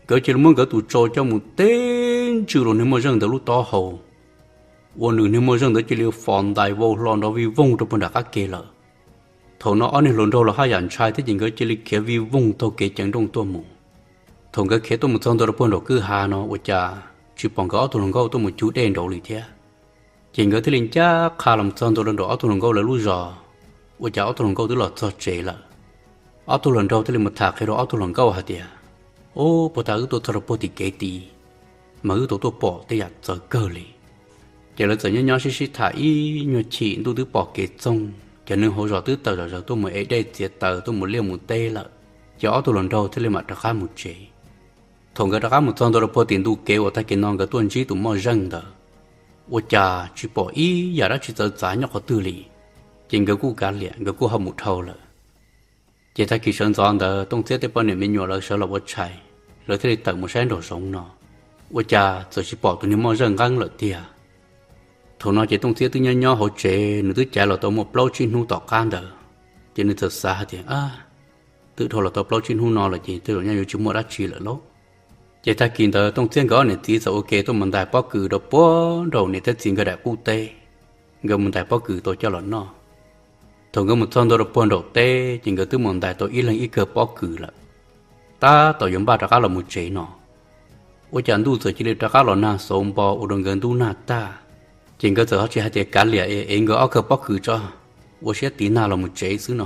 Nkawd cia li muab nkawd tus tsau coj mus teb ntswj rau niag moj zeej ntawd lub taub hau, ua nws niag moj zeej ntawd cia li fos ntais vau hlo nrov vij voog rau puag nram qab ke lawm. Thaum no ob niag hluas nraug los haj yam ntshai thiab ces nkawd cia li khiav vij voog taug kev ceev nrooj tuaj mus. Thaum nkawd khiav tuaj mus txog ntua rau puag nraum kwj ha no ua cas tsis pom nkawd ob tug hluas nkauj tuaj mus cug dej nraud li thiab. Ces nkawd thiaj li ncaj qha los txog ntua rau nraum ob tug hluas nkauj lawv lub zos, ua cas ob tug hluas nkauj twb los txog tsev lawm. Ob tug hluas nraug thiaj li mus tham qhia rau ob tug hluas nkauj hais tias, Ub, puag ta wb tuaj txog rau puag tim kev tid, mas wb tau tuaj pom tej yam txawv kawg li. Ces lawv txawm nyob nyob sib sib tham ib nyuag chim ntuj twb pom kev txoog, cov neeg hauv zos twb tawm zom zaws tuaj mus ev dej txiav taws tuaj mus liaj mus teb lawm. Ces ob tug hluas nraug thiaj li mam rov qab mus tsev. Thaum nkawd rov qab mus txog ntua rau puag tim ntu kev uas tag kis no nkawd tuaj ntsib tus moj zeej ntawd, ua cas tsis pom ib yam dab tsi txawv txav nyob qhov twg li. Ces nkawd kuj kav liam, nkawd kuj ho mus dhau lawm. Ces tag kis sawv ntxov ntawd Tooj Txiab tej poj niam me nyuam lawv sawv los ua tshais, lawv thiaj li tawm mus saib nraum zoov no, ua cas txawm tsis pom tus niag moj zeej nqeeb lawm tiag. Thaum no ces Tooj Txiab twb nyob nyob hauv tsev, nws twb caiv los tau muaj plaub tsib hnub tom qab ntawd, ces nws txawm xav hais tias, Ab, twb dhau los tau plaub tsib hnub no lawm ces tej zaum nyaj yuav tsis muaj dab tsi lawm lauj. Ces tag kis ntawd Tooj Txiab nkawd ob niam txiv txawm ua ke tuaj mus ntais pob kws rau puag nraum niam thiab txiv nkawd daim qub teb. Nkawd mus ntais pob kws tau coj los noj. Thaum nkawd mus txog ntua rau puag nraum teb ces nkawd twb mus ntais tau ib leeg ib kawg pob kws lawm, tab tom yuav npaj rov qab los mus tsev no, ua cas ntuj txawm cia li rov qab los nag xauv npo ua rau nkawd ntub nag tag. Ces nkawd txawm ho tsis hais tias kav liam, es nkawd ob kawg pob kws tso, ua siab tiv nag los mus tsev xwb no.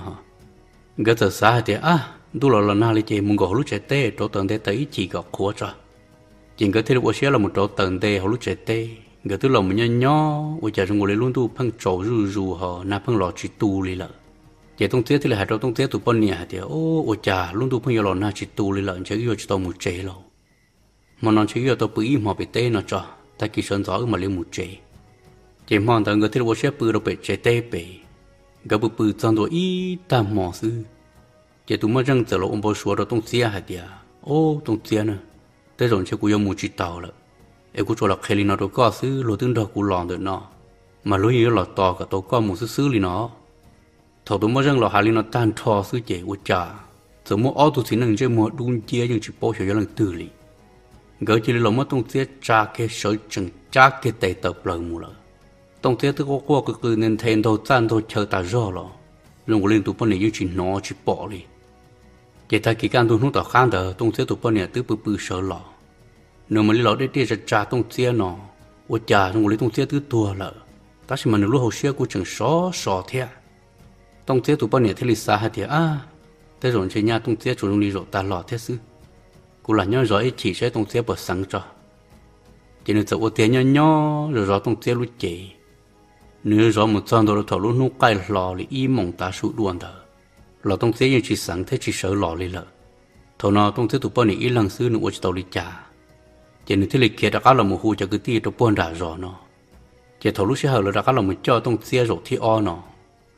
Nkawd txawm xav hais tias, Ab, ntuj los los nag li ces mus nkaum hauv lub tsev teb rauv taws nte taws ib chim kom qhuav tso. Ces nkawd thiaj li ua siab los mus rauv taws nte hauv lub tsev teb. Nkawd twb los mus nyob nyob ua cas zoo nkaus li lub ntuj pheej tsaus zuj zus ho nag pheej los tsis tu li lawm. Ces Tooj Txiab thiaj li hais rau Tooj Txiab tus poj niam hais tias, Ua cas lub ntuj pheej yuav los nag tsis tu li lawm, ntshe wb yuav tsis tau mus tsev lauj. Hmo no ntshe wb yuav tau pw ib hmos pem teb no tso, tag kis sawv ntxov wb mam li mus tsev. Ces hmo ntawd nkawd thiaj li ua siab pw rau pem tsev teb pem. Nkawd pw pw txog ntua ib tag hmo xwb, ces tus moj zeej txawm los ua npau suav rau Tooj Txiab hais tias, Ob, Tooj Txiab na, tej zaum ntshe kuv yuav mus tsis taus lawm, es kuv tsuas los qhia li no rau koj xwb, luag twb nrog kuv los ntawm no, mas luag yeej yuav los tos kom tau koj mus xwb xwb li no. Thaum tus moj zeej los hais li no tag nrho xwb ces ua cas txawm muaj ob tug txiv neej ntsej muag dub nciab yeej tsis paub xyov yog leej twg li. Nkawd cia li los muab Tooj Txiab tsa kiag sawv tsees cab kiag tes tawm plaws mus lawm. Tooj Txiab twb quaj quaj qw qw nte nthe ntaug txaj ntaug chaw tas zog los zoo nkaus li tus poj niam yeej tsis hnov tsis pom li. Ces tag kis kaj ntug hnub tom qab ntawd Tooj Txiab tus poj niam twb pw pw sawv los, nws mam li los dej dej tsa tsa Tooj Txiab no, ua cas zoo nkaus li Tooj Txiab twb tuag lawm, tab sis mas nws lub hauv siab kuj tseem sov so thiab. Tooj Txiab tus poj niam thiaj li xav hais tias, Ab, tej zaum ntshe nyaj Tooj Txiab tsuas zoo li zaum tas los thiab xwb. Kuv lam nyob zov ib chim saib Tooj Txiab puas xeev tso. Ces nws txawm ua tiag nyob nyob zov zov Tooj Txiab lub cev. Nws zov mus txog ntua rau thaum lub hnub qaij hlo li ib moos tav su dua ntawd los Tooj Txiab yeej tsis xeev thiab tsis sawv los li lawm. Thaum no Tooj Txiab tus poj niam ib leeg xwb nws ua tsis tau li cas, ces nws thiaj li khiav rov qab los mus hu cov kwv tij rau puag nram zos no. Ces thaum lub sij hawm lawv rov qab los mus coj Tooj Txiab zaum thib ob no,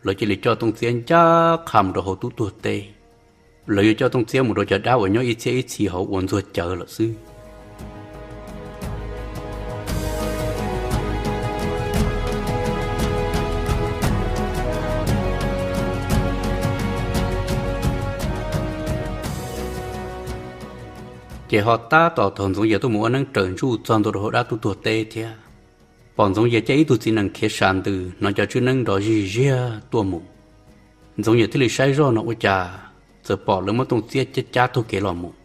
lawv cia li coj Tooj Txiab ncaj qha mus rau hauv tub tuag teb. Lawv yuav coj Tooj Txiab mus rau cov dab uas nyob ib txhiab ib txhis hauv ua ntxuag cawv lawm xwb. Ces ho tab tom thaum Ntxoov Yias tuaj mus ua neeb raws ntsuj txog ntua rau hauv dab tub tuag teb thiab, pom Ntxoov Yias caij ib tug txiv nees khiav sas ntws hnov cov tswb neeb nrov zig ziag tuaj mus. Ntxoov Yias thiaj li saib zoj no ua cas txawm pom lawv muab Tooj Txiab cab cab taug kev los mus.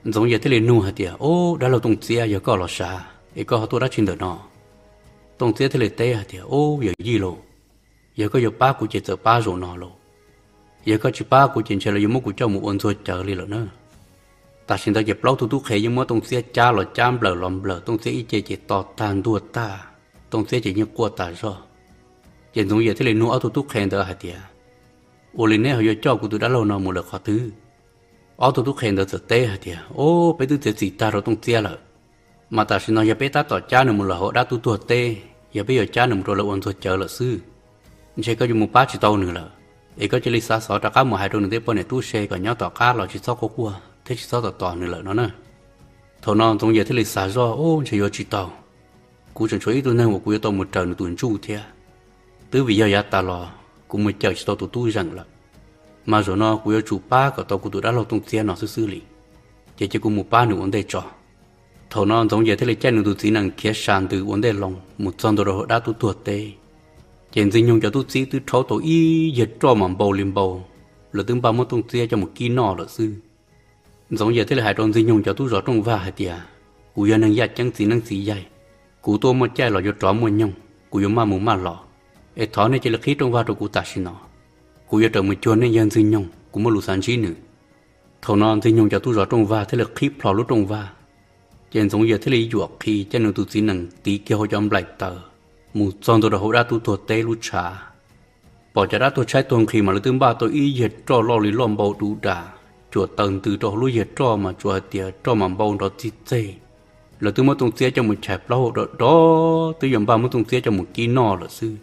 Ntxoov Yias thiaj li nug hais tias, Ob, dab laug Tooj Txiab, yog koj los sav es koj ho tuaj dab tsi ntawm no? Tooj Txiab thiaj li teb hais tias, Ob, yawm yij lauj, yog koj yuav pab kuv ces txawm pab zaum no lauj. Yog koj tsis pab kuv ces ntshe lawv yuav muab kuv coj mus ua ntxuag cawv li lawm na. Tam sim ntawd ces plaub tug tub qhe yeej muab Tooj Txiab cab los cab nplawm los nplawm Tooj Txiab ib ce ces to tag ntuag tag, Tooj Txiab ces yeej quaj tas zog. Ces Ntxoov Yias thiaj li nug ob tug tub qhe ntawd hais tias, Ua li neb ho yuav coj kuv tus dab laug no mus lawm qhov twg? Ob tug tub qhe ntawd txawm teb hais tias, Ob, peb twb txiav txim tag rau Tooj Txiab lawm, mas tam sim no yog peb tab tom cab nws mus lawm hauv dab tub tuag teb, yog peb yuav cab nws mus rau lawv ua ntxuag cawv lawm xwb. Ntshe koj yuav mus pab tsis tau nws lawm, es koj cia li xav xov rov qab mus hais rau nws tej poj niam tub se kom nyob tom qab los tsis txhob quaj quaj thiab tsis txhob tos tos nws lawm no na. Thaum no Ntxoov Yias thiaj li xav zoj, Ub, ntshe yuav tsis tau. Kuv tseem tshuav ib tug neeg uas kuv yuav tau mus raws nws tus ntsuj thiab. Twb vim yog yav tas los kuv mus cawm tsis tau tus tub zeem lawm, mas zaum no kuv yuav tsum pab kom tau kuv tus dab laug Tooj Txiab no xwb xwb li. Ces cia kuv mus pab nws ua ntej tso. Thaum no Ntxoov Yias thiaj li caij nws tus txiv nees khiav sas ntws ua ntej loo mus txog ntua rau hauv dab tub tuag teb. Ces Ntxwg Nyoog cov tub txib twb rhaub tau ib yag roj mas npau li npau, lawv twb npaj muab Tooj Txiab coj mus kib noj lawm xwb. Ntxoov Yias thiaj li hais rau Ntxwg Nyoog cov tub zov rooj vag hais tias, Kuv yog neeg yaj ceeb txiv neeb txiv yaig, kuv tuaj muaj caij los yuav rov muaj nyoog, kuv yuav maj mus maj los. Es thov nej cia li qhib rooj vag rau kuv tam sim no, kuv yuav rawm mus cuag nej yawg Ntxwg Nyoog, kuv muaj lus xav ntsib nws. Thaum no Ntxwg Nyoog cov tub zov rooj vag thiaj li qhib plho lub rooj vag, ces Ntxoov Yias thiaj li yuam qhi caij nws tus txiv nees tiv kiag hauv cov nplaim taws mus txog ntua rau hauv dab tub tuag teb lub tshav. Pom cov dab tuag tshaib tuag nqhis mas lawv twb npaj tau ib yiag roj loj li loj npau du da, cuam taws ntws rau hauv lub yiag roj mas tsuas hais tias roj mas npau nrov txij txeg. Lawv twb muab Tooj Txiab coj mus chais plaub hau dov dov, twb yuav npaj muab Tooj Txiab coj mus kib noj lawm xwb.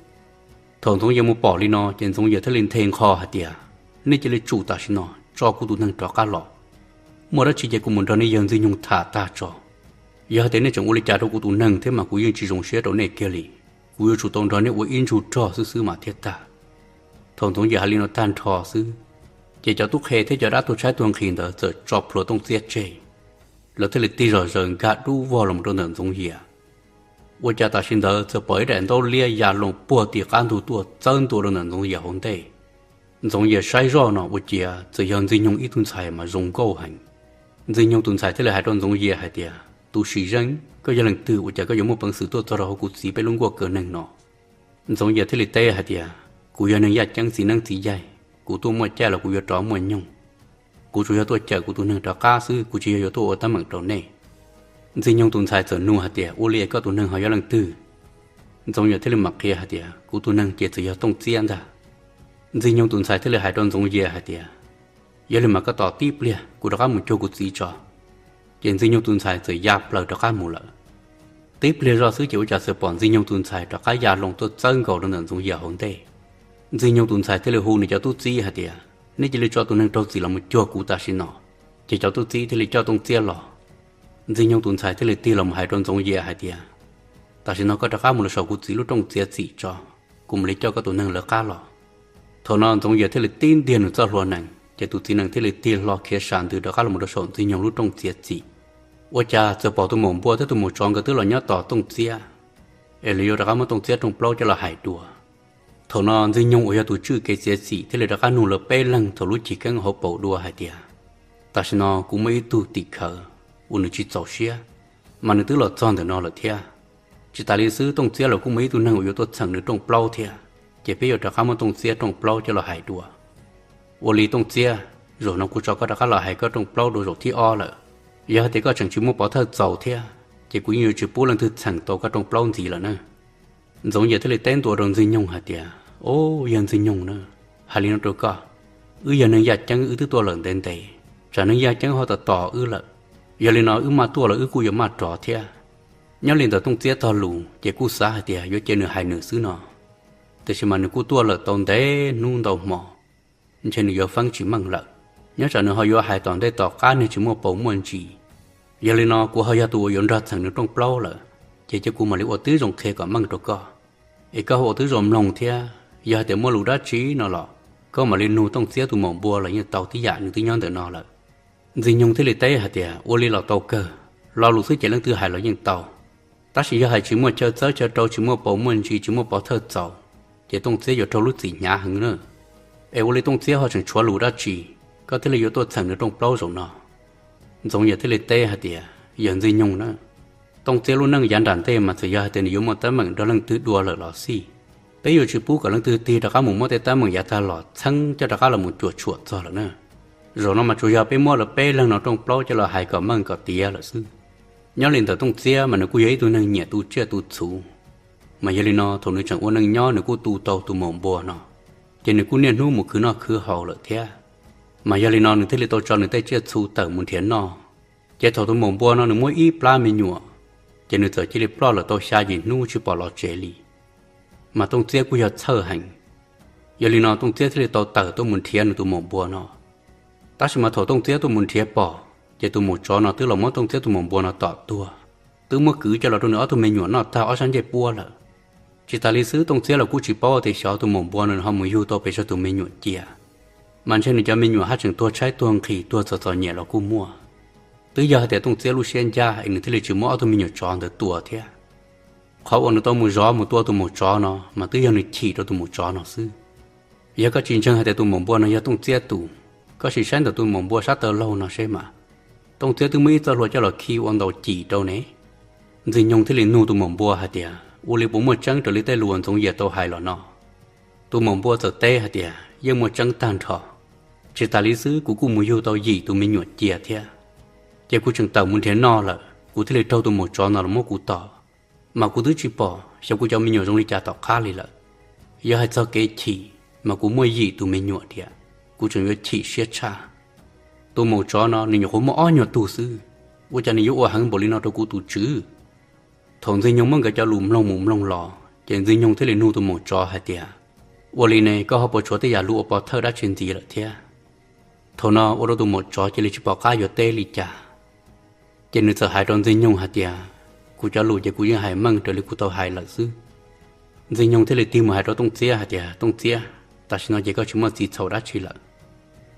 Thaum Ntxoov Yias mus pom li no ces Ntxoov Yias thiaj li nthe nqho hais tias, nej cia li tsum tam sim no tso kuv tus neeg rov qab los. Muaj dab tsi ces kuv mus nrog nej yawg Ntxwg Nyoog tham tag tso. Yog hais tias nej tseem ua li cas rau kuv tus neeg thiab mas kuv yeej tsis zoo siab rau nej kiag li. Kuv yuav tsum tau nrog nej ua ib ntsug rog xwb xwb mas thiaj tag. Thaum Ntxoov Yias hais li no tag nrho xwb, ces cov tub qhe thiab cov dab tuag tshaib tuag nqhis ntawd txawm tso plhuav Tooj Txiab tseg. Lawv thiaj li tig zom zaws nkag dub vog los rau ntawm Ntxoov Yias. Ua cas tam sim ntawd txawm pom ib daim ntaub liab ya loo puag tim qab ntug tuaj txawb ntua rau ntawm Ntxoov Yias hauv ntej. Ntxoov Yias saib zoj no ua ciav txawm yog Ntxwg Nyoog ib tug ntxhais mas zoo nkauj heev. Ntxwg Nyoog tus ntxhais thiaj li hais rau Ntxoov Yias hais tias, tus sim zeej, koj yog leej twg ua cas koj yuav muaj peev xwm tuaj txog rau hauv kuv txiv peb lub nkuaj kaw neeg no? Ntxoov Yias thiaj li teb hais tias, kuv yog neeg yaj ceeb txiv neeb txiv yaig, kuv tuaj muaj caij los kuv yuav rov muaj nyoog. Kuv tsuas yog tuaj cawm kuv tus neeg rov qab xwb, kuv tsis yog yuav tuaj ua teeb meem rau nej. Ntxwg Nyoog tus ntxhais txawm nug hais tias, ua li koj tus neeg ho yog leej twg? Ntxoov Yias thiaj li mam qhia hais tias, kuv tus neeg ces txawm yog Tooj Txiab ntag. Ntxwg Nyoog tus ntxhais thiaj li hais rau Ntxoov Yias hais tias, yog li mas koj tos tib pliag, kuv rov qab mus cuag kuv txiv tso. Ces Ntxwg Nyoog tus ntxhais txawm ya plaws rov qab mus lawm. Tib pliag zoj xwb ces ua cas txawm pom Ntxwg Nyoog tus ntxhais rov qab ya loo tuaj txawb nkaus rau ntawm Ntxoov Yias hauv ntej. Ntxwg Nyoog tus ntxhais thiaj li hu nws cov tub txib hais tias, nej cia li tso tus neeg raug txim los mus cuag kuv tam sim no. Ces cov tub txib thiaj li coj Tooj Txiab los. Ntxwg Nyoog tus ntxhais thiaj li tig los mus hais rau Ntxoov Yias hais tias, tam sim no koj rov qab mus los saum kuv txiv lub rooj txiav txim tso, kuv mam li coj koj tus neeg lawv qab los. Thaum no Ntxoov Yias thiaj li tib ntiag nws txoj hlua nees, ces tus txiv nees thiaj li tig hlo khiav sam ntws rov qab los rau saum Ntxwg Nyoog lub rooj txiav txim. Ua cas txawm pom tus maum npua thiab tus maum tsov nkawd twb los nyob tos Tooj Txiab, es lawv yuav rov qab muab Tooj Txiab rooj plaub coj los hais dua. Thaum no Ntxwg Nyoog uas yog tus tswj kev txiav txim thiaj li rov qab nug lawv peb leeg thaum lub cig keeb hauv paus dua hais tias, tam sim no kuv muaj ib tug tim khawv uas nws tsis txaus siab, mas nws twb los txog ntawm no lawm thiab. Tsis tas li xwb, Tooj Txiab los kuj muaj ib tug neeg uas yuav tuaj txheem nws rooj plaub thiab, ces peb yuav rov qab muab Tooj Txiab rooj plaub coj los hais dua. Ua li Tooj Txiab, zaum no kuv tso koj rov qab los hais koj rooj plaub dua zaum thib ob lawm. Yog hais tias koj tseem tsis muaj pov thawj txaus thiab, ces kuv yeej yuav tsis pub leej twg txheem tau koj rooj plaub ntxiv lawm na. Ntxoov Yias thiaj li teb ntua rau Ntxwg Nyoog hais tias, o, yawg Ntxwg Nyoog na, hais li no rau koj, wb yog neeg yaj ceeb wb twb tuaj lawm ntev ntev, tsam neeg yaj ceeb ho tos tos wb lawm. Yog li no wb maj tuaj los wb kuj yuav maj rov thiab. Nyob li ntawm Tooj Txiab tog lus ces kuj xav hais tias yuav cia nws hais nws xwb no, tiam sis mas nws kuj tuaj lawm tau ntev hnub ntau hmo, ntshe nws yuav feeb tsis meej lawm. Nyob tsam nws ho yuav hais tom ntej tom qab niag tsis muaj paus muaj ntsis. Yog li no kuv ho yog tus uas yuav nrog txheem nws rooj plaub lawm, ces cia kuv mam li ua tib zoo qhia kom meej rau koj, es koj ho ua tib zoo mloog thiab. Yog hais tias muaj lus dab tsi no los koj mam li nug Tooj Txiab tus maum npua los yeej tau tib yam, nws twb nyob ntawm no lawm. Ntxwg Nyoog thiaj li teb hais tias, ua li los tau kawg, lo lus xwb ces leej twg hais los yeej tau. Tab sis yog hais tsis muaj chaw txawb chaw rau, tsis muaj paus muaj ntsis, tsis muaj pov thawj txaus, ces Tooj Txiab yuav raug lub txim hnyav heev na. Es ua li Tooj Txiab ho tseem tshuav lus dab tsi, koj thiaj li yuav tuaj txheem nws rooj plaub zaum no? Ntxoov Yias thiaj li teb hais tias, yawg Ntxwg Nyoog na, Tooj Txiab lub neej yav nram ntej mas txawm yog hais tias nws yuav muaj teeb meem nrog leej twg dua lawm los xij, peb yuav tsis pub kom leej twg tig rov qab mus muab tej teeb meem yav tag los txheeb coj rov qab los mus cuam tshuam txog lawm na. Zaum no mas tsuas yog peb muab lawv peb leeg no rooj plaub coj los hais kom meej kom tiav lawm xwb. Nyob li ntawm Tooj Txiab mas nws kuj yog ib tug neeg nyiam tu tsiaj tu txhu, mas yog li no thaum nws tseem ua neej nyob nws kuj tu tau tus maum npua no, ces nws kuj niaj hnub mus khwv noj khwv haus lawm thiab. Mas yog li no nws thiaj li tau tso nws tej tsiaj txhu tawm mus nrhiav noj. Ces thaum tus maum npua no nws muaj ib plab me nyuam, ces nws txawm cia li ploj lawm tau xya yim hnub tsis pom los tsev li. Mas Tooj Txiab kuj yog txhawj heev, yog li no Tooj Txiab thiaj li tau tawm tuaj mus nrhiav nws tus maum npua no. Tab sis mas thaum Tooj Txiab tuaj mus nrhiav pom, ces tus maum tsov no twb los muab Tooj Txiab tus maum npua no tom tuag, twb muab kwv coj los rau nws ob tug me nyuam noj tag ob sab ncej puab lawm. Tsis tas li xwb, Tooj Txiab los kuj tsis paub tias xyov tus maum npua no nws ho mus yug tau pes tsawg tus me nyuam cia, mas ntshe nws cov me nyuam haj tseem tuag tshaib tuag nqhis tuag txom txom nyem los kuj muaj. Twb yog hais tias Tooj Txiab lub siab ncaj es nws thiaj li tsis muab ob tug me nyuam tsov ntawd tua thiab. Qhov uas nws tau mus zov mus tua tus maum tsov no mas twb yog nws chim rau tus maum tsov no xwb. Yog koj tsis ntseeg hais tias tus maum npua no yog Tooj Txiab tus, koj sim saib ntawm tus maum npua sab taw laug no seb mas. Tooj Txiab twb muab ib txoj hlua coj los khi ua ntaus cim rau ne. Ntxwg Nyoog thiaj li nug tus maum npua hais tias, ua li puas muaj tseeb raws li tej lus uas Ntxoov Yias tau hais los no? Tus maum npua txawm teb hais tias, yeej muaj tseeb tag nrho. Tsis tas li xwb, kuv kuj mus yug tau yim tus me nyuam cia thiab, ces kuv tseem tawm mus nrhiav noj lawm, kuv thiaj li raug tus maum tsov no los muab kuv tom. Mas kuv twb tsis pom xyov kuv cov me nyuam zoo li cas tom qab li lawm. Yog hais txog kev chim, mas kuv muaj yim tus me nyuam tiag, kuv tseem yuav chim siab tshaj. Tus maum tsov no nws nyuam qhuav muaj ob nyuag tug xwb, ua cas nws yuav ua heev npaum li no rau kuv tus tswv? Thaum Ntxwg Nyoog muab nkawd cov lus mloog mus mloog los, ces Ntxwg Nyoog thiaj li nug tus maum tsov hais tias, ua li ne, koj ho puas tshuav tej yam lus uas pov thawj dab tsi ntxiv lawm thiab? Thaum no ua rau tus maum tsov cia li tsis pom qab yuav teb li cas. Ces nws txawm hais rau Ntxwg Nyoog hais tias, kuv cov lus ces kuv yeej hais meej raws li kuv tau hais lawm xwb. Ntxwg Nyoog thiaj li tig mus hais rau Tooj Txiab hais tias, Tooj Txiab, tam sim no ces koj tsis muaj txim txhaum dab tsi lawm.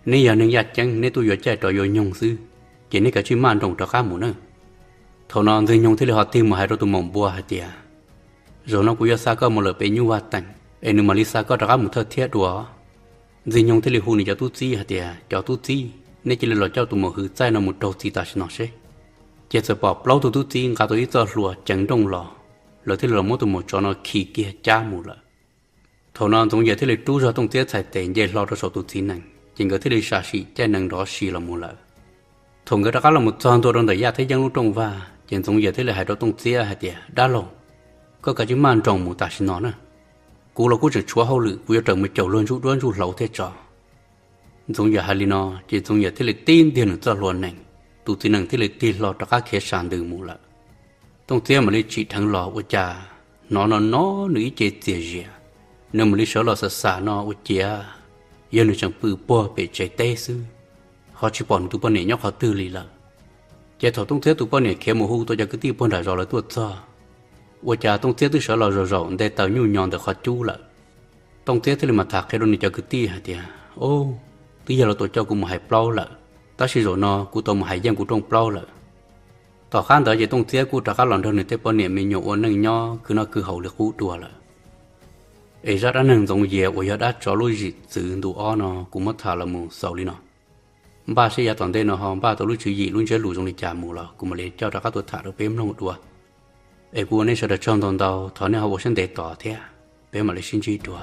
Neb yog neeg yaj ceeb, neb tuaj yuav caij rov yuav nyoog xwb, ces neb kav tsij maj nroos rov qab mus nawb. Thaum no Ntxwg Nyoog thiaj li ho tig mus hais rau tus maum npua hais tias, zaum no kuv yuav xa koj mus lawm pem nyuj vaj teem, es nws mam li xa koj rov qab mus thawj thiab dua. Ntxwg Nyoog thiaj li hu nws cov tub txib hais tias, cov tub txib, nej cia li los coj tus maum hwv txaij no mus raug txim tam sim no seb. Ces txawm pom plaub tug tub txib nqa tau ib txoj hlua ceev nrooj los, lawv thiaj li los muab tus maum tsov no khi kiag cab mus lawm. Thaum no Ntxoov Yias thiaj li rub zog Tooj Txiab txhais tes nce hlo rau saum tus txiv nees, ces nkawd thiaj li sam sim caij nees nrov si los mus lawm. Thaum nkawd rov qab los mus txog ntua rau ntawm Yaj thiab Yeeb lub rooj vag, ces Ntxoov Yias thiaj li hais rau Tooj Txiab hais tias, dab laug, koj kav tsij maj nroos mus tam sim no na. Kuv los kuj tseem tshuav hauj lwm, kuv yuav raws mus caum luag ntsuj duab ntsuj hlauv thiab tso. Ntxoov Yias hais li no, ces Ntxoov Yias thiaj li tib ntiag nws txoj hlua nees, tus txiv nees thiaj li tig hlo rov qab khiav sas ntws mus lawm. Tooj Txiab mam li tsim dheev los, ua cas hnov no no nws ib ce txias zias, nws mam li sawv los xam xam no ua ciav yog nws tseem pw puag pem tsev teb xwb, ho tsis pom nws tus poj niam nyob qhov twg li lawm. Ces thaum Tooj Txiab tus poj niam khiav mus hu tau cov kwv tij puag nram zos lawv tuaj txog, ua cas Tooj Txiab twb sawv los zaum zaum nte taws nyuj nyo ntawm qhov cub lawm. Tooj Txiab thiaj li mam tham qhia rau nws cov kwv tij hais tias, o, twb yog lawv tau coj kuv mus hais plaub lawm, tab sis zaum no kuv tau mus hais yeej kuv rooj plaub lawm. Tom qab ntawd ces Tooj Txiab kuj rov qab los nrog nws tej poj niam me nyuam ua neej nyob khwv noj khwv haus li qub dua lawm. Es zaj dab neeg Ntxoov Yias uas yog dab tsov lub zim txwv ntu ob no kuv muab tham los mus xaus li no. Npaj seb yav tom ntej no ho npaj tau lub tswv yim lub ntsiab lus zoo li cas mus los kuv mam li coj rov qab tuaj tham rau peb mloog dua. Es kuv ua nej sawv daws tsaug ntau ntau, thov nej ho ua siab ntev tos thiab, peb mam li sib ntsib dua.